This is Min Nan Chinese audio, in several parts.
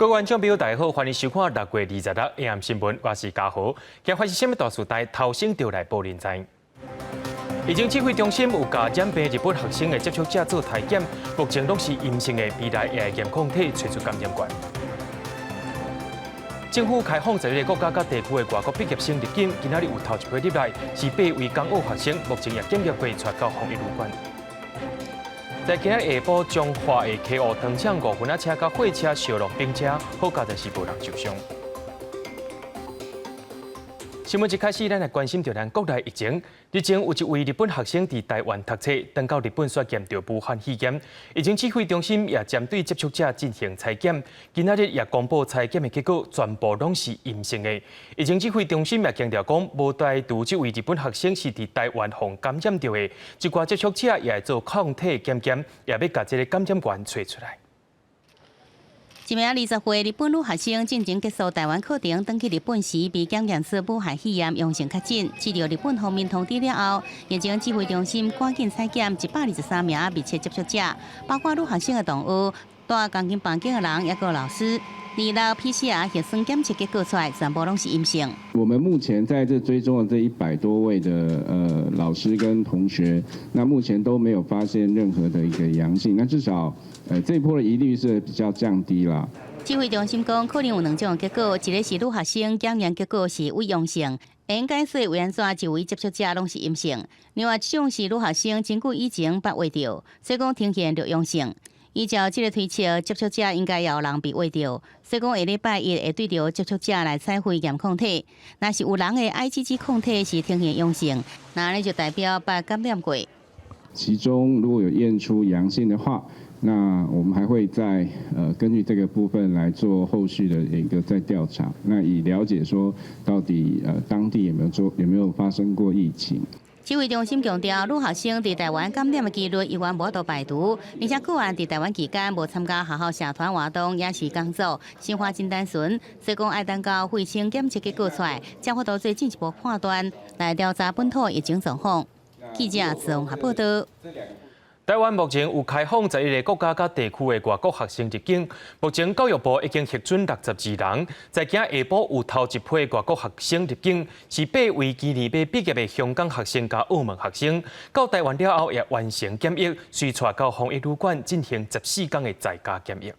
各位觀眾朋友，大家好，歡迎收看6月26 AM 新聞，我是嘉豪。今發生啥物大事？帶頭先就來報恁知。疫情指揮中心有共染病日本學生的接觸者做篩檢，目前攏是陰性的，未來會驗抗體揣出感染源。政府開放11個國家佮地區的外國畢業生入境，今仔日有頭一批入來，是八位港澳學生，目前也檢疫過，帶到防疫旅館。在今仔下晡，彰化的溪湖糖廠五分仔車佮貨車相挵冰車，好佳哉是無人受傷。新聞一開始，咱來關心著咱國內疫情。日前有一位日本學生佇台灣讀冊，轉到日本煞驗著武漢肺炎。疫情指揮中心也針對接觸者進行採檢，今仔日也公布採檢的結果，全部攏是陰性的。疫情指揮中心也強調講，無排除這位日本學生是佇台灣予感染著的，一寡接觸者也會做抗體檢驗，也欲共這个感染源揣出來。一名20歲日本女學生進前結束台灣課程，轉去日本時被檢驗出武漢肺炎陽性確診。接到日本方面通知了後，疫情指揮中心趕緊採檢123名密切接觸者，包括女學生的同學、蹛仝間房間的人，抑閣老師。26 PCR 核酸檢測結果出來，全部攏是陰性。我們目前在這追蹤的這100多位的老師跟同學，那目前都沒有發現任何的一個陽性，那至少這一波的疑慮是比較降低啦。指揮中心講，可能有兩種結果，一个是女學生檢驗結果是偽陽性，會解釋為按怎一位接觸者攏是陰性；另外一種是女學生真久以前捌秽著，所以講呈現著陽性。依照這个推測，接觸者應該有人被秽著，所以講下禮拜一會對著接觸者來採血驗抗體。若是有人的 IgG 抗體是呈現陽性，那呢就代表捌感染過。其中如果有驗出陽性的話，那我們還會再根據這個部分來做後續的一個再調查，那以了解說到底當地有沒有做有沒有發生過疫情。指揮中心強調，女學生佇台灣感染的幾率猶原無法度排除，而且個案佇台灣期間無參加學校社團活動，抑是工作，生活真單純，所以講愛等到血清檢測結果出來，才有法度做進一步判斷，來調查本土疫情狀況。記者綜合報道。台灣目前有開放11個國家佮地區的外國學生入境。目前教育部已經核准62人。在今下晡有頭一批外國學生入境，是八位今年欲畢業的香港學生佮澳門學生。到台灣了後也完成檢疫，隨帶到防疫旅館進行14天的在家檢疫。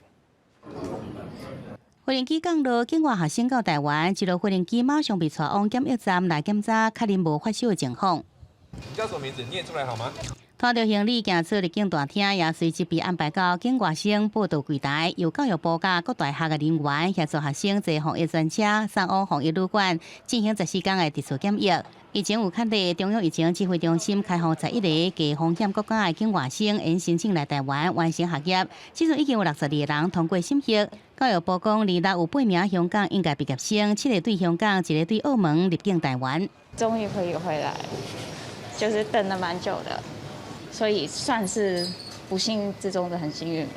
飛行機降落，境外學生到台灣，一落飛行機馬上被帶往檢疫站來檢查，確認無發燒的情況。你叫什麼名字？念出來好嗎？拖著行李行出入境大廳，也隨即被安排到境外生報到櫃台，由教育部佮各大學的人員協助學生坐防疫專車送往防疫旅館進行14天的特殊檢疫。疫情有確認，中央疫情指揮中心開放11個低風險國家的境外生，𪜶申請來台灣完成學業。這陣已經有62個人通過審核。教育部講，26有八名香港應屆畢業生，七个對香港，一个對澳門入境台灣。終於可以回來，就是等了蠻久的。所以算是不幸之中的很幸運了。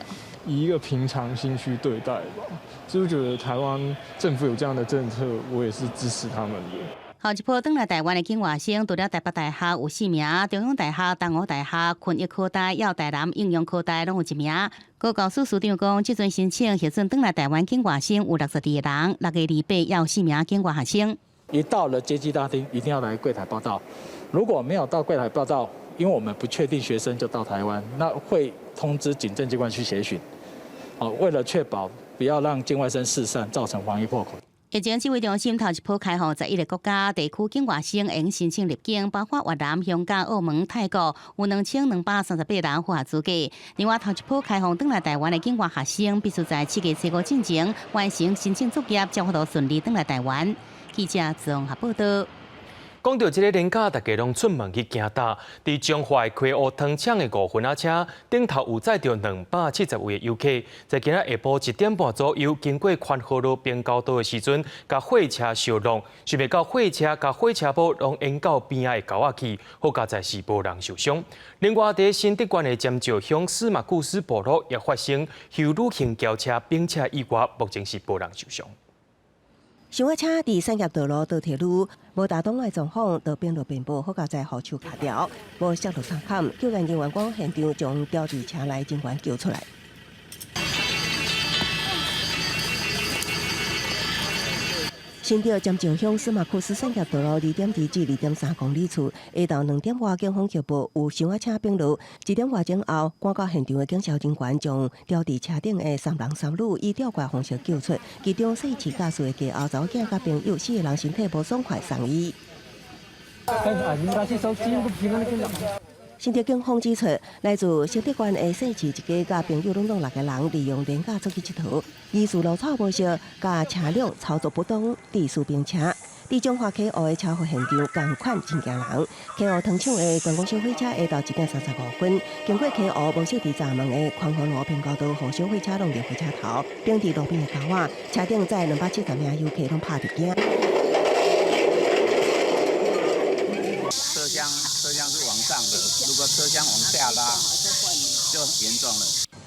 以一個平常心去對待吧，就是覺得台灣政府有這樣的政策，我也是支持他們的。後一波轉來台灣的境外生，除了台北大學有四名，中央大學、東吳大學、群益科大、還有台南應用科大攏有一名。高教署署長講，這陣申請核准轉來台灣境外生有62個人，6月28也有四名境外學生。一到了接機大廳，一定要來櫃檯報到。如果沒有到櫃檯報到，因為我們不確定學生就到台灣，那會通知警政機關去協尋。哦，為了確保不要讓境外生四散，造成防疫破口。疫情指揮中心頭一波開放11個國家地區境外生會申請入境，包括越南、香港、澳門、泰國，有2238人符合資格。另外，頭一波開放轉來台灣的境外學生，必須在7月初五進前完成申請作業，才有法度順利轉來台灣。記者綜合報道。講到這个連假，大家攏出門去行搭。佇彰化溪湖糖廠的五分仔車頂頭有載著270位的遊客，在今仔下晡1點半左右，經過寬和路平交道的時陣，共貨車相挵，想袂到貨車佮火車脯攏淹到邊仔的溝仔去，好佳哉是無人受傷。另外，佇新竹縣的尖石鄉司馬庫斯部落也發生休旅行轎車冰車意外，目前是無人受傷。小貨車佇產業道路倒退嚕，無打擋的狀況，就變路變步，好佳哉予樹卡著，無摔落三坎，救援人員趕現場將吊佇車內人員救出來。新竹尖石鄉司馬庫斯產業道路2.2至2.3公里處，下晝2點外，警方協報有小火車並落。1點外鐘後，趕到現場的警消人員將吊佇車頂的三男三女以吊掛方式救出，其中細飼駕駛的家後查某囝佮朋友四個人身體無損壞送醫。新竹警方指出，來自新竹縣的細飼一家佮朋友攏總六個人，利用連假出去𨑨迌，疑似路草無熟，佮車輛操作不當，致使冰車。佇彰化溪湖的車禍現場，仝款真驚人。溪湖糖廠的觀光小火車下晝1點35分，經過溪湖無設置閘門的寬和路平交道，予小火車挵著火車頭，停佇路邊的溝仔，車頂載270名遊客攏拍佇驚。車廂是往上的，如果車廂往下拉，就嚴重了。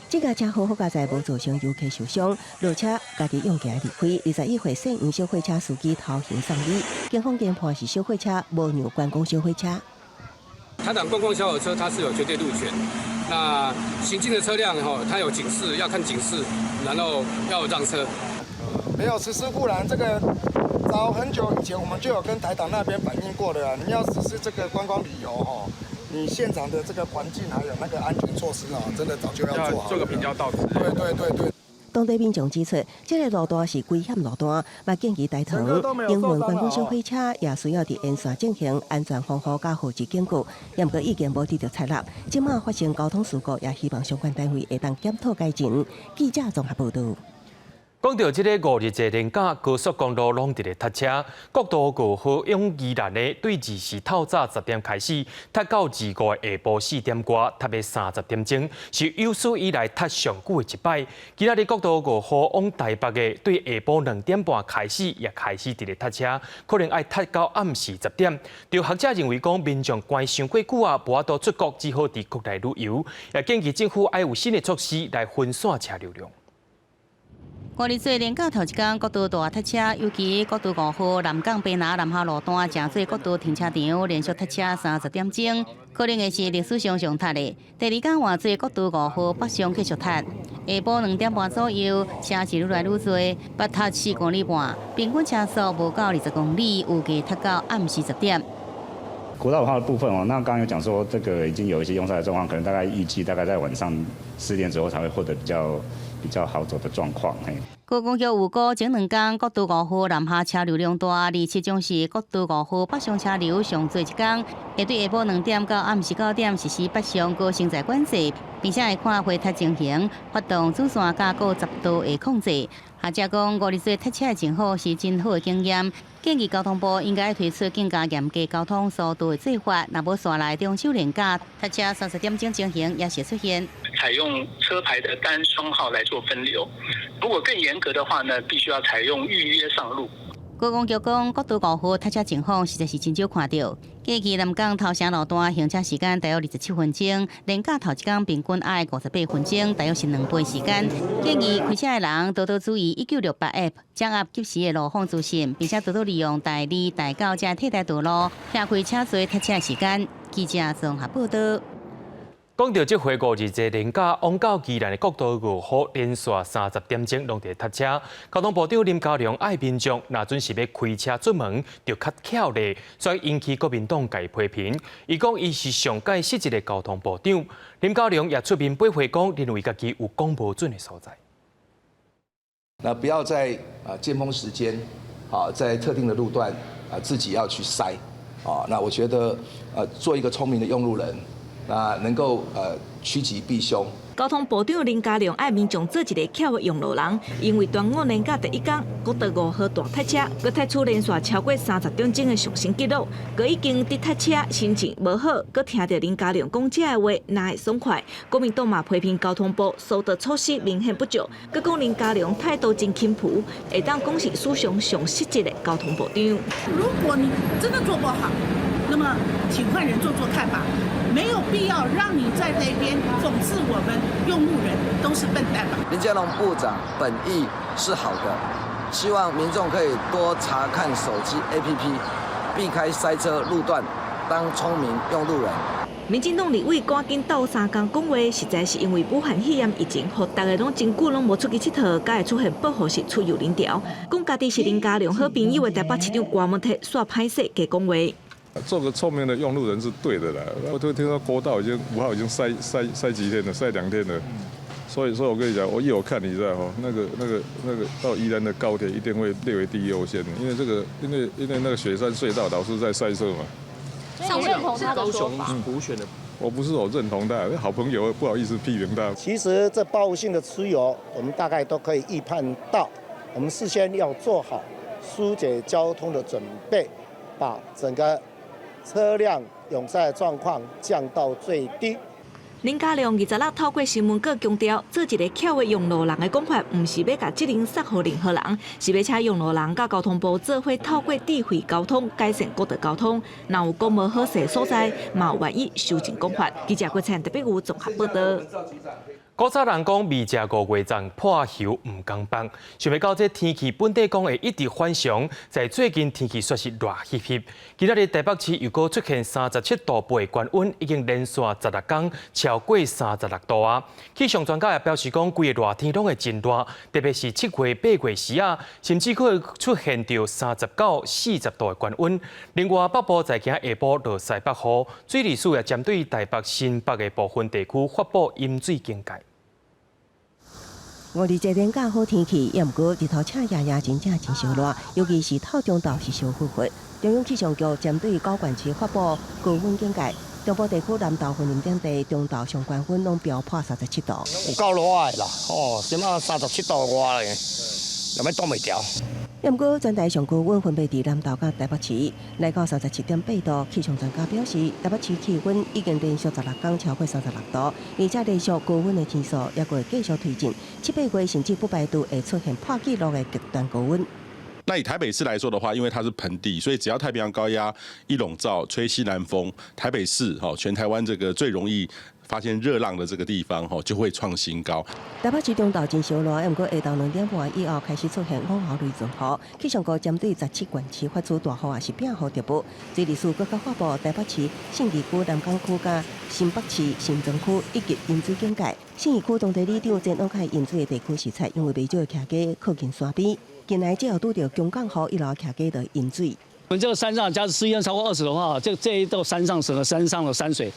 這架車禍好佳哉無造成遊客受傷，落車家己勇行離開。21歲姓黃小火車司機逃行送醫，警方研判是小火車無讓觀光小火車。台擋觀光小火車它是有絕對路權，那行進的車輛吼，它有警示，要看警示，然後要讓車。沒有實施護欄，這個早很久以前我們就有跟台擋那邊反映過了。你要實施這個觀光旅遊吼，你現場的這個環境還有那個安全措施啊，真的早就要做好。做個評價到此。對對對對。當地民眾指出，這個路段是危險路段，嘛建議台糖營運觀光小火車也需要佇沿線進行安全防護佮號誌警告。毋過意見無得著採納，這馬發生交通事故，也希望相關單位會當檢討改進。記者綜合報導。講到這个五日節連假，高速公路攏佇咧塞車。國道五號往宜蘭的對24透早10點開始，塞到25下晡4點外，塞欲30點鐘，是有史以來塞上久的一擺。今仔日國道五號往台北的對下晡2點半開始，也開始佇咧塞車，可能愛塞到暗時10點。有學者認為講，民眾關傷過久啊，無法度出國，只好佇國內旅遊。也建議政府愛有新的措施來分散車流量。五日節連假頭一工，國道大塞車，尤其國道五號南港卑南南下路段，誠濟國道停車場連續塞車30點鐘，可能會是歷史上上塞的。第二工換做國道五號北上繼續塞，下晡2點半左右，車是愈來愈濟，北塞4公里半，平均車速無到20公里，預計塞到暗時10點。國道五號的部分哦，那剛剛有講說，這個已經有一些擁塞的狀況，可能大概預計大概在晚上4點左右才會獲得比較好走的狀況。嘿。高公局預估前兩工國道五號南下車流量大，27將是國道五號北上車流上濟一工，會對下晡2點到暗時9點實施北上高升載管制，並且會看回塞情形，發動主線佮閣十道的控制。學者講，五日節塞車的情況是真好的經驗，建議交通部應該推出更加嚴格交通疏導的做法，若無紲來中秋連假塞車30點鐘情形也是出現。採用車牌的單雙號來做分流，如果更嚴格的話呢，必須要採用預約上路。高公局講，國道五號塞車情況實在是真少看著。過去南港頭城路段行車時間大約27分鐘，連假頭一工平均愛58分鐘，大約是2倍時間。建議開車的人多多注意1968 App，掌握及時的路況資訊，並且多多利用大二、大九這替代道路，避開車濟塞車時間。記者綜合報導。講著這回五日節連假，往到宜蘭的國道五號連續30點鐘攏佇塞車。交通部長林佳龍愛民眾，若準時欲開車出門，著較巧咧，所以引起國民黨共伊批評。伊講伊是上蓋失職的交通部長。林佳龍也出面駁回講，認為家己有講無準的所在。那不要在啊尖峰時間，啊在特定的路段啊自己要去塞，啊那我覺得做一個聰明的用路人。那能夠趨吉避凶。交通部長林佳龍愛民眾做一个巧的用路人，因為端午連假第一工，國道五號大塞車，閣塞出連續超過30點鐘的上新紀錄，閣已經佇塞車，心情無好，閣聽著林佳龍講這个話，哪會爽快？國民黨嘛批評交通部疏導措施明顯不足，閣講林佳龍態度真輕浮，會當講是史上上失職的交通部長。如果你真的做不好，那麼請換人做做看吧。沒有必要讓你在那邊諷刺我們用路人都是笨蛋吧？林佳龍部長本意是好的，希望民眾可以多查看手機 APP，避開塞車路段，當聰明用路人。民進黨立委趕緊鬥相共講話，實在是因為武漢肺炎疫情，予逐家攏真久攏無出去𨑨迌，才會出現報復式出遊人潮。講家己是林佳龍好朋友的台北市長柯文哲，煞歹勢加講話。做個聰明的用路人是對的啦。我都聽說國道已經5號已經塞幾天了，塞2天了。所以我跟你講，我一有看你在吼，那個到宜蘭的高鐵一定會列為第一優先的，因為這個，因為那個雪山隧道老是在塞車嘛。所以你認同他的說法？補選的，我不是我認同他，好朋友不好意思批評他。其實這報復性的出遊，我們大概都可以預判到，我們事先要做好疏解交通的準備，把整個車輛擁塞的狀況降到最低。林佳龍26透過新聞稿強調，做一个巧的用路人的講法，毋是欲共責任捒予任何人，是欲請用路人佮交通部做伙透過智慧交通改善國道交通。若有講無好勢所在，嘛有願意修正講法。記者郭燦特別有綜合報導。古早人講未食五月粽破喉毋甘放，想袂到這天氣本底講會一直反常，在最近天氣煞是熱翕翕。今仔日台北市又閣出現37.8度的高溫，已經連續16天超過36度啊！氣象專家也表示講，規个熱天攏會真熱，特別是7月、8月時啊，甚至可會出現著39、40度的高溫。另外，北部在今下晡落西北雨，水利署也針對台北、新北的部分地區發布淹水警戒。五二節連假好天氣，也毋過日頭赤炎炎，真正真燒熱，尤其是透中晝是燒火火。中央氣象局針對九縣市發布高溫警戒，中部地區南投、雲林等地中晝上懸溫攏飆破37度。有夠熱的啦，哦，啥物37度外咧，有欲擋袂牢。也毋過全台上高溫分別佇南投佮台北市，來到37.8度。氣象專家表示，台北市氣溫已經連續16天超過36度，而且連續高溫的天數猶閣會繼續推進，七八月甚至不排除會出現破紀錄的極端高溫。那以台北市來說的話，因為它是盆地，所以只要太平洋高壓一籠罩，吹西南風，台北市哈，全台灣這個最容易發現熱浪的這個地方，吼就會創新高。台北市中晝真燒熱，毋過下晝2點半以後開始出現午後雷陣雨。氣象局針對17縣市發出大雨抑是餅雨特報。水利署閣較發布台北市、信義區、南港區佮新北市新莊區一級淹水警戒。信義區當地里長前往較淹水的地區視察，因為袂少的徛家靠近山邊，近來只要拄著強降雨，一樓徛家就淹水。我們這個山上，假如濕煙超過20的話，這一道山上整個山上的山水，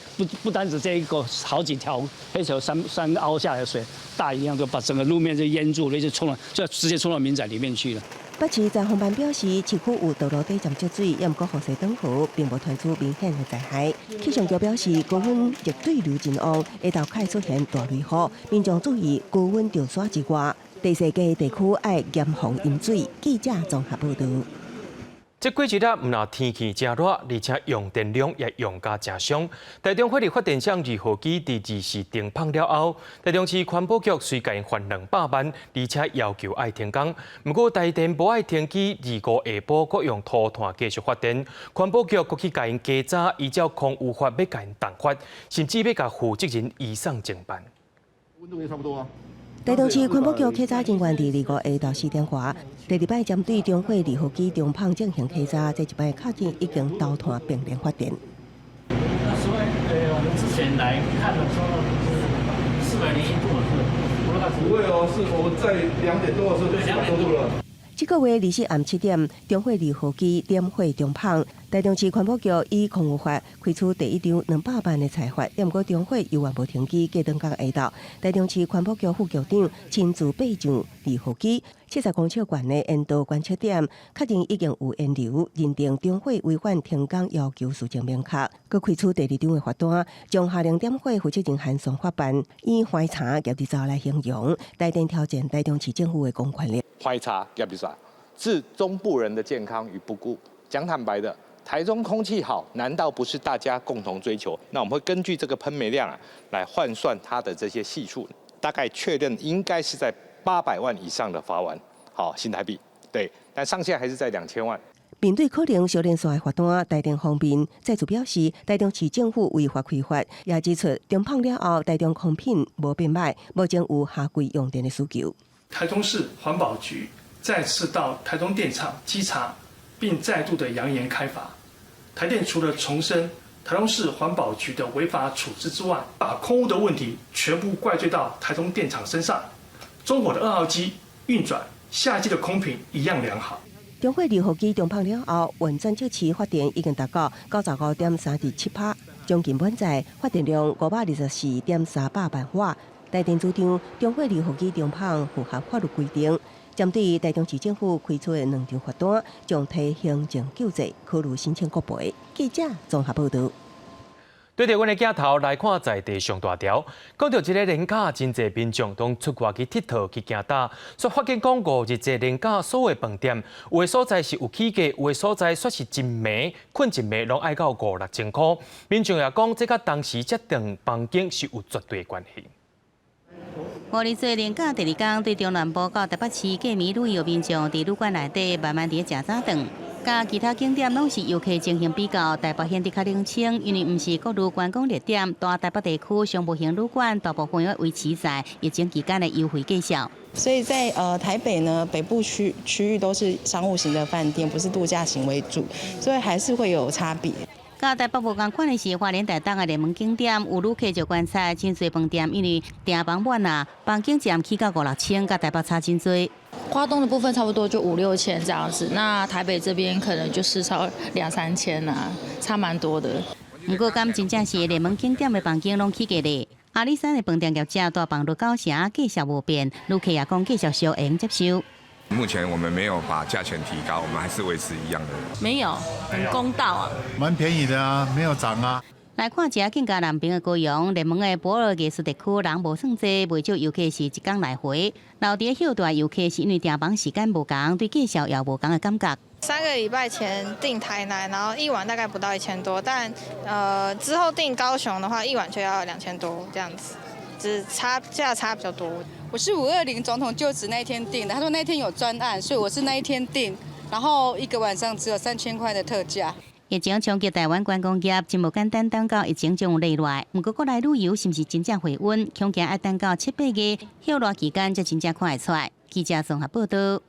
不單止這一個好幾條黑條山凹下來的水，大雨一樣就把整個路面就淹住，那就沖了，就直接沖到民宅裡面去了。北市消防辦表示，市區有道路底浸積水，也毋過雨勢轉和，並無傳出明顯的災害。氣象局表示，高溫熱對流真旺，下晝開出現大雷雨，民眾注意高溫著沙之外，地勢低地區愛嚴防淹水。記者綜合報導。這幾日啊，毋但天氣誠熱，而且用電量也用甲誠傷。台中火力發電廠二號機佇24停麭了後，台中市環保局雖共𪜶罰200萬，而且要求愛停工。毋過台電無愛停機，25下晡閣用塗炭繼續發電。環保局閣去共𪜶稽查，依照空污法欲共𪜶重罰，甚至欲共負責人移送偵辦。溫度也差不多啊。台中市環保局稽查人員佇25下晝4點外，第二擺針對中火二號機重麭進行稽查，這一擺確認已經投炭並聯發電。那所以，我們之前來看的時候是401度，是？不會哦，是我在2點多的時候就400多度了。這個月24暗7點，中火二號機點火重麭，台中市環保局以空污法開出第一張200萬的裁罰，毋過中火猶原無停機，過轉工下晝，台中市環保局副局長親自爬上二號機，70公尺懸的煙道觀測點，確認已經有煙流，認定中火違反停工要求事證明確，閣開出第二張的罰單，將下令點火負責人函送法辦，以懷茶業日灶來形容，台電挑戰台中市政府的公權力。懷茶業日灶，置中部人的健康於不顧。講坦白的，台中空氣好，難道不是大家共同追求？那我們會根據這個噴煤量啊，來換算它的這些係數，大概確認應該是在800萬以上的罰鍰，好新台幣，對，但上限還是在2000萬。面對可能小連鎖的罰單，台電方面再次表示，台中市政府違法開罰，也指出重麭了後，台中空品無變歹，目前有夏季用電的需求。台中市環保局再次到台中電廠稽查，並再度的揚言開罰。台電除了重申台中市環保局的違法處置之外，把空污的問題全部怪罪到台中電廠身上。中火的二號機運轉，夏季的空品一樣良好。中火二號機重碰了後，運轉測試發電已經達到95.37%，將近滿載，發電量524.38萬瓦。台電主張中火二號機重碰符合法律規定，針對台中市政府開出的兩張罰單，將提行政救濟，考慮申請國賠。記者綜合報導。對著阮的鏡頭來看，在地上大條，講著這个連假，真濟民眾攏出外去𨑨迌去行搭，煞發現講五日這連假所有飯店，有的所在是有起價，有的所在煞是一暝睏一暝攏愛到五六千箍。民眾也講，這佮當時這棟房間是有絕對關係。五日節連假第二工，對中南部到台北市過暝旅遊民眾佇旅館內底慢慢佇咧食早頓，佮其他景點攏是遊客情形比較，台北顯得較冷清，因為毋是各類觀光熱點，大台北地區商務型旅館大部分會維持在疫情期間的優惠價數。所以在台北呢，北部區域都是商務型的飯店，不是度假型為主，所以還是會有差別。佮台北無仝款的是花蓮台東的熱門景點，有旅客就觀察真濟飯店，因為訂房滿啊，房間佔起到五六千，佮台北差真濟。花東的部分差不多就五六千這樣子，那台北這邊可能就是超兩三千啊，差蠻多的。毋過，敢真正是熱門景點的房間攏起價咧？阿里山的飯店業者大房落九成，價數無變，旅客也講價數俗會用接受。目前我們沒有把價錢提高，我們還是維持一樣的。沒有，很公道啊。蠻便宜的啊，沒有漲啊。來看一下更加南邊的高雄，熱門的駁二藝術特區人無算濟，袂少遊客是一工來回。留佇歇躉遊客是因為訂房時間無仝，對價數也無仝的感覺。三個禮拜前訂台南，然後一晚大概不到1000多，但之後訂高雄的話，一晚就要2000多這樣子，只差價差比較多。我是520總統就職那一天訂的，他說那天有專案，所以我是那一天訂，然後一個晚上只有3000塊的特價。疫情衝擊台灣觀光業，真無簡單，等到疫情終有落來。毋過國內旅遊是毋是真正回溫？恐驚愛等到七八月歇熱期間才真正看會出來。記者綜合報導。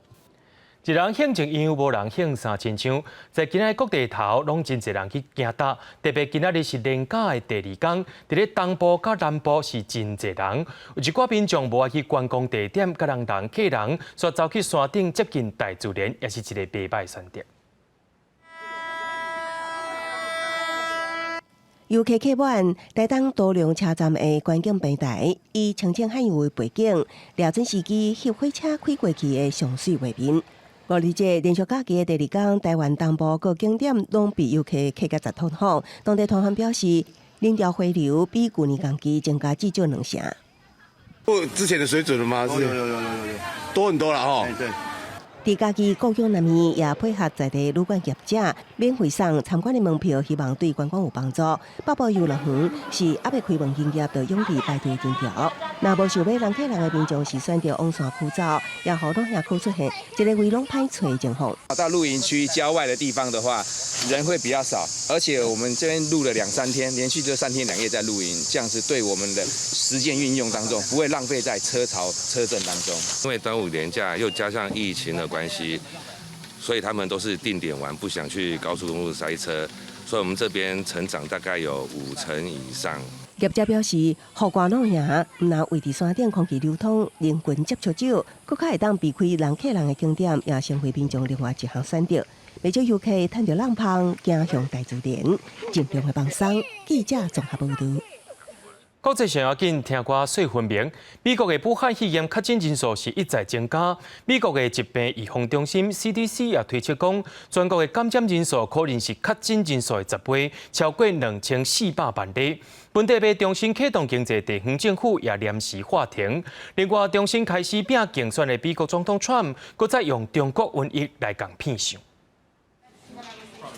一人興一樣，無人興三親像。在今仔各地頭，攏真濟人去行搭，特別今仔日是連假的第二工，佇咧東部佮南部是真濟人。有一寡民眾無愛去觀光地點，佮人人客人，煞走去山頂接近大自然，也是一个袂䆀選擇。遊客客滿，台東多良車站的觀景平台，以清清海洋為背景，掠準時機翕火車開過去的上媠畫面。五日節連續假期的第二工，台灣東部各景點攏被遊客客甲十通好。當地團團表示，人潮回流比舊年同期增加至少兩成。過之前的水準了嗎？有有有有有，多很多了吼。對。佇嘉義故宮南面也配合在地旅館業者免費送參觀的門票，希望對觀光有幫助。北部遊樂園是猶未開門營業，就湧入排隊人潮。若無想欲人客人的民眾是選擇往山區走，也予魯兄區出現一个位攏歹揣的情況。到露營區郊外的地方的話，人會比較少，而且我們這邊露了兩三天，連續這3天2夜在露營，這樣子對我們的時間運用當中不會浪費在車潮車陣當中。因為端午連假又加上疫情的關係，所以他們都是定點玩，不想去高速公路塞車，所以我們這邊成長大概有5成以上。業者表示，戶外露營毋但位佇山頂空氣流通，人群接觸少，閣較會當避開人客人的景點，也成為民眾另外一項選擇。袂少遊客趁著浪芳，走向大自然，盡量的放鬆。記者綜合報導。國際上要緊，聽歌細分明。美國的武漢肺炎確診人數是一再增加。美國的疾病預防中心 CDC 也推測講，全國的感染人數可能是確診人數的10倍，超過2400萬例。本地欲重新啟動經濟，地方政府也臨時喊停。另外，重新開始拼競選的美國總統川普，閣再用中國瘟疫來共騙相。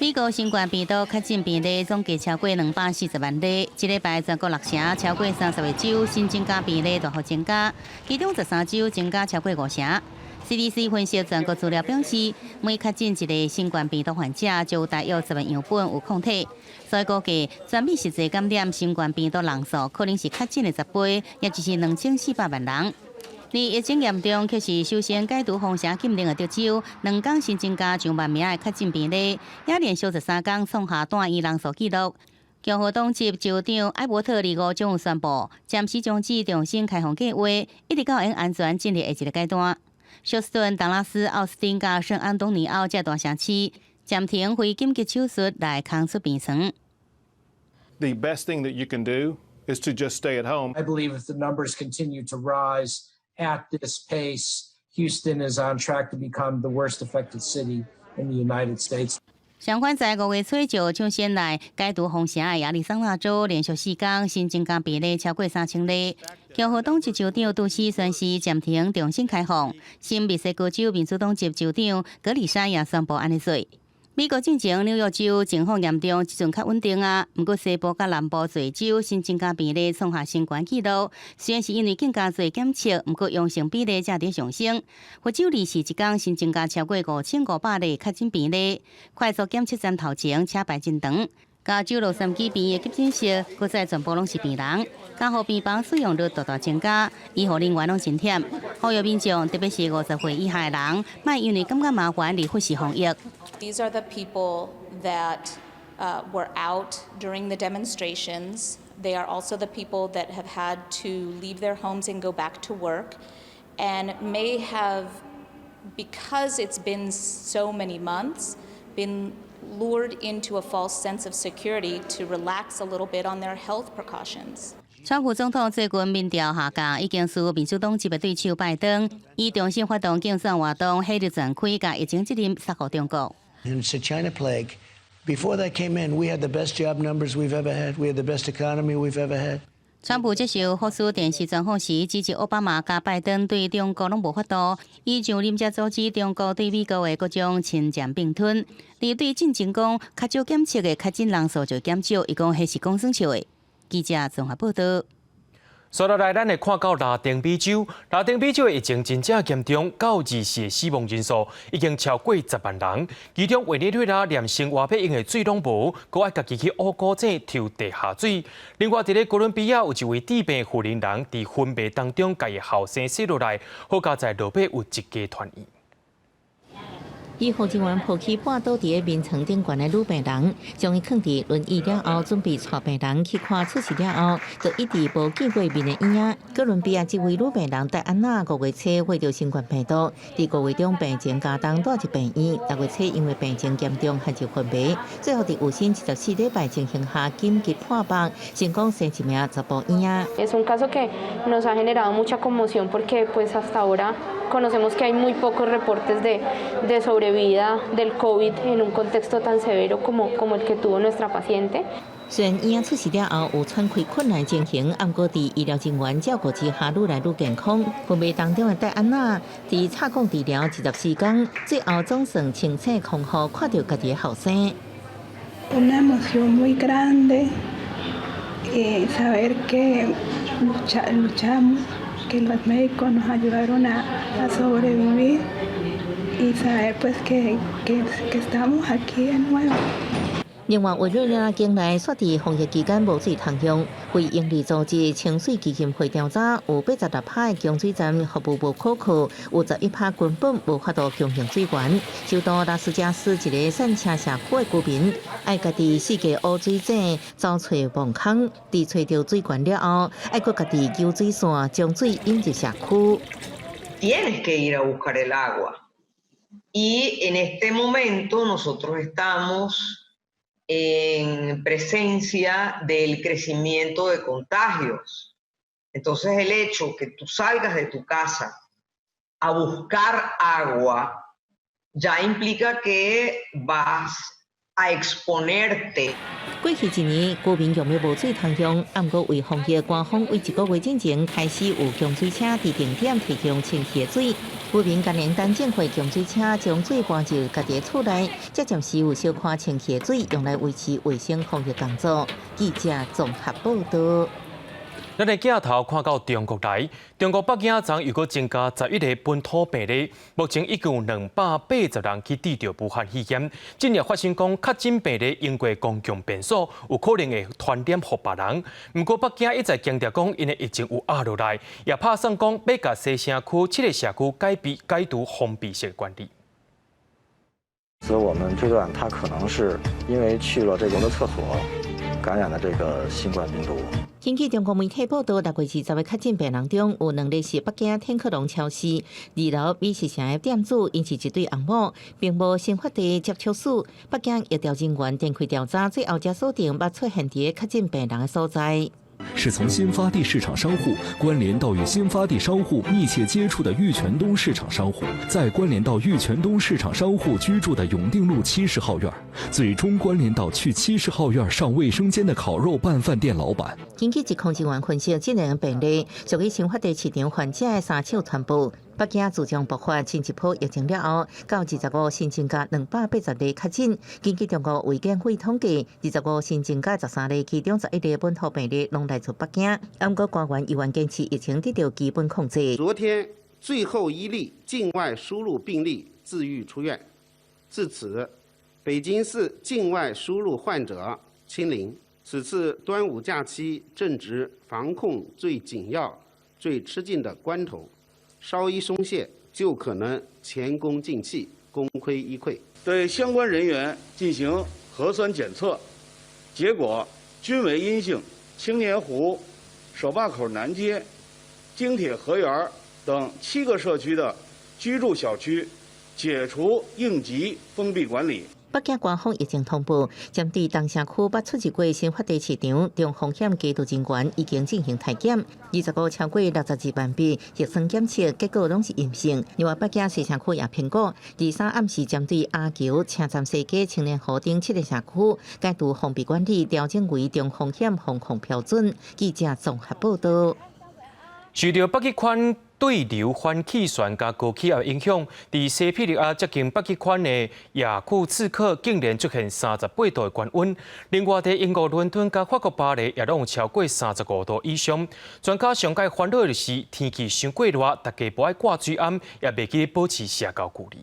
美國新冠病毒確診病例總計超過240萬例，這禮拜全國六城超過30個州新增加病例大幅增加，其中13州增加超過五成。CDC 分析全國資料表示，每確診一个新冠病毒患者，就有大約10萬樣本有抗體，所以估計全美實際感染新冠病毒人數可能是確診的10倍，也就是2400萬人。而疫情嚴重，卻是首先解除封城禁令的德州，兩工新增加上萬名的確診病例，也連續13工創下住院人數紀錄。共和黨籍州長艾伯特二五將宣布暫時終止重新開放計劃，一直到𪜶安全進入下一个階段。休斯頓、達拉斯、奧斯汀佮聖安東尼奧這大城市暫停非緊急手術來空出病床。 The best thing that you can do is to just stay at home. I believe if the numbers continue to rise at this pace, Houston is on track to become the worst affected city in the United States. 相反，在五月初就搶先來解除封城的亞利桑那州，連續四工新增加病例超過3000例。共和黨籍州長杜西宣示暫停重新開放。新墨西哥州民主黨籍州長格里沙也宣布按呢做。美國進前紐約州情況嚴重，這陣較穩定啊。毋過西部佮南部濟州新增加病例創下新懸紀錄，雖然是因為更加濟檢測，毋過陽性比例才佇上升。佛州24一工新增加超過5500例確診病例，快速檢測站頭前車排真長。加州洛杉磯病院的急診室，閣再全部攏是病人，加護病房使用率大大增加，醫護人員攏真忝。呼籲民眾，特別是50歲以下的人，莫因為感覺麻煩而忽視防疫。 These are the people that were out during the demonstrations. They are also the people that have had to leave their homes and go back to work and may have, because it's been so many months, been lured into a false sense of security to relax a little bit on their health precautions. 川普總統最近民調下降，已經輸民主黨籍的對手拜登，伊重新發動競選活動，火力全開，共疫情責任推予中國。 And it's a China plague. Before that came in, we had the best job numbers we've ever had. We had the best economy we've ever had. 川普接受福斯電視專訪時，指責奧巴馬佮拜登對中國攏無法度，伊上任才阻止中國對美國的各種侵佔併吞。而對進前講較少檢測的確診人數就減少，伊講彼是講耍笑的。記者綜合報道。紲落來，咱會看到拉丁美洲，拉丁美洲的疫情真正嚴重，到24的死亡人數已經超過10萬人。其中委內瑞拉連生活欲用的水攏無，閣愛家己去挖古井抽地下水。另外，佇咧哥倫比亞有一位治病婦人佇昏迷當中，共伊後生生落來，好佳哉落尾有一家團圓。醫護人員抱起絆倒佇眠床頂懸的女病人，將伊囥佇輪椅了後，準備帶病人去看出事了後，就一直無見過面的影。哥倫比亞這位女病人戴安娜五月初患著新冠病毒，佇五月中病情加重，蹛入病院。六月初因為病情嚴重，陷入昏迷，最後佇有身74禮拜情形下緊急破腹，成功生一名查埔嬰仔。 Es un caso que nos ha generado mucha conmoción porque pues hasta ahora conocemos que hay muy pocos reportes de sobrevida del COVID en un contexto tan severo como el que tuvo nuestra paciente. 雖然嬰仔出世了後有喘氣困難情形，毋過佇醫療人員照顧之下，愈來愈健康。昏迷當中的戴安娜，佇插管治療24工，最後總算清醒康復，看著家己的後生。 Una emoción muy grande, saber que luchamos, que los médicos nos ayudaron a sobrevivir y saber pues que estamos aquí de nuevo. 另外，委內瑞拉境內煞佇防疫期間無水通用，非營利組織清水基金會調查，有86趴的供水站服務無可靠，有11趴根本無法度供應水源。首都拉斯加斯一个散車社區的居民，愛家己四界挖水井，走揣墓空，佇揣著水源了後，愛閣家己揪水線，將水引入社區。 Tienes que ir a buscar el agua. Y en este momento nosotros estamos en presencia del crecimiento de contagios. Entonces el hecho que tú salgas de tu casa a buscar agua ya implica que vas a exponerte. 過去一年，居民用欲無水通用，毋過為防疫，官方對一個月之前開始有供水車佇定點提供清潔水。居民艱能等政府供水車將水搬入家己厝內，才暫時有小可清潔水用來維持衛生防疫工作。記者綜合報道。咱的鏡頭看到中國來，中國北京昨又閣增加11個本土病例，目前已經有280人去治著武漢肺炎。這日發生講確診病例經過公共便所，有可能會傳染予別人。毋過北京一再強調講，𪜶的疫情有壓落來，也拍算講欲共西城區七个社區改變解除封閉式管理。所以我們推斷，他可能是因為去了這個的廁所。感染了這個新冠病毒。根據中國媒體報道，6月20的確診病人中有兩例是北京天客隆超市二樓美食城的店主，𪜶是一對翁某，並無新發的接觸史。北京疫調人員展開調查，最後才鎖定捌出現佇確診病人的所在。是從新發地市場商戶關聯到與新發地商戶密切接觸的玉泉東市場商戶，再關聯到玉泉東市場商戶居住的永定路70號院，最終關聯到去70號院上衛生間的烤肉拌飯店老闆。根據疾控人員分析，這兩個病例屬於新發地市場患者的三手傳播。北京自從爆發新一波疫情了後，到25新增加280例確診。根據中國衛健委統計，25新增加13例，其中11例本土病例攏來自北京。毋過官員依然堅持疫情得到基本控制。昨天最後一例境外輸入病例治癒出院，至此，北京市境外輸入患者清零。此次端午假期正值防控最緊要、最吃勁的關頭。稍一鬆懈，就可能前功盡棄、功虧一簣。對相關人員進行核酸檢測，結果均為陰性。青年湖、手把口南街、京鐵河園等7個社區的居住小區解除應急封閉管理。北京官方疫情通報，針對東城區捌出入過新發地市場中風險監督人員已經進行篩檢，25超過62萬筆核酸檢測結果攏是陰性。另外，北京西城區也評估，23暗時針對阿球車站西街青年湖頂7個社區解除封閉管理，調整為中風險防控標準。記者綜合報道。受著北極圈對流反氣旋佮高氣壓影響，佇西伯利亞接近北極圈的雅庫茨克竟然出現38度的高溫。另外，佇英國倫敦佮法國巴黎也攏有超過35度以上。專家上蓋煩惱的是天氣傷過熱，大家無愛掛水頷，也袂記保持社交距離。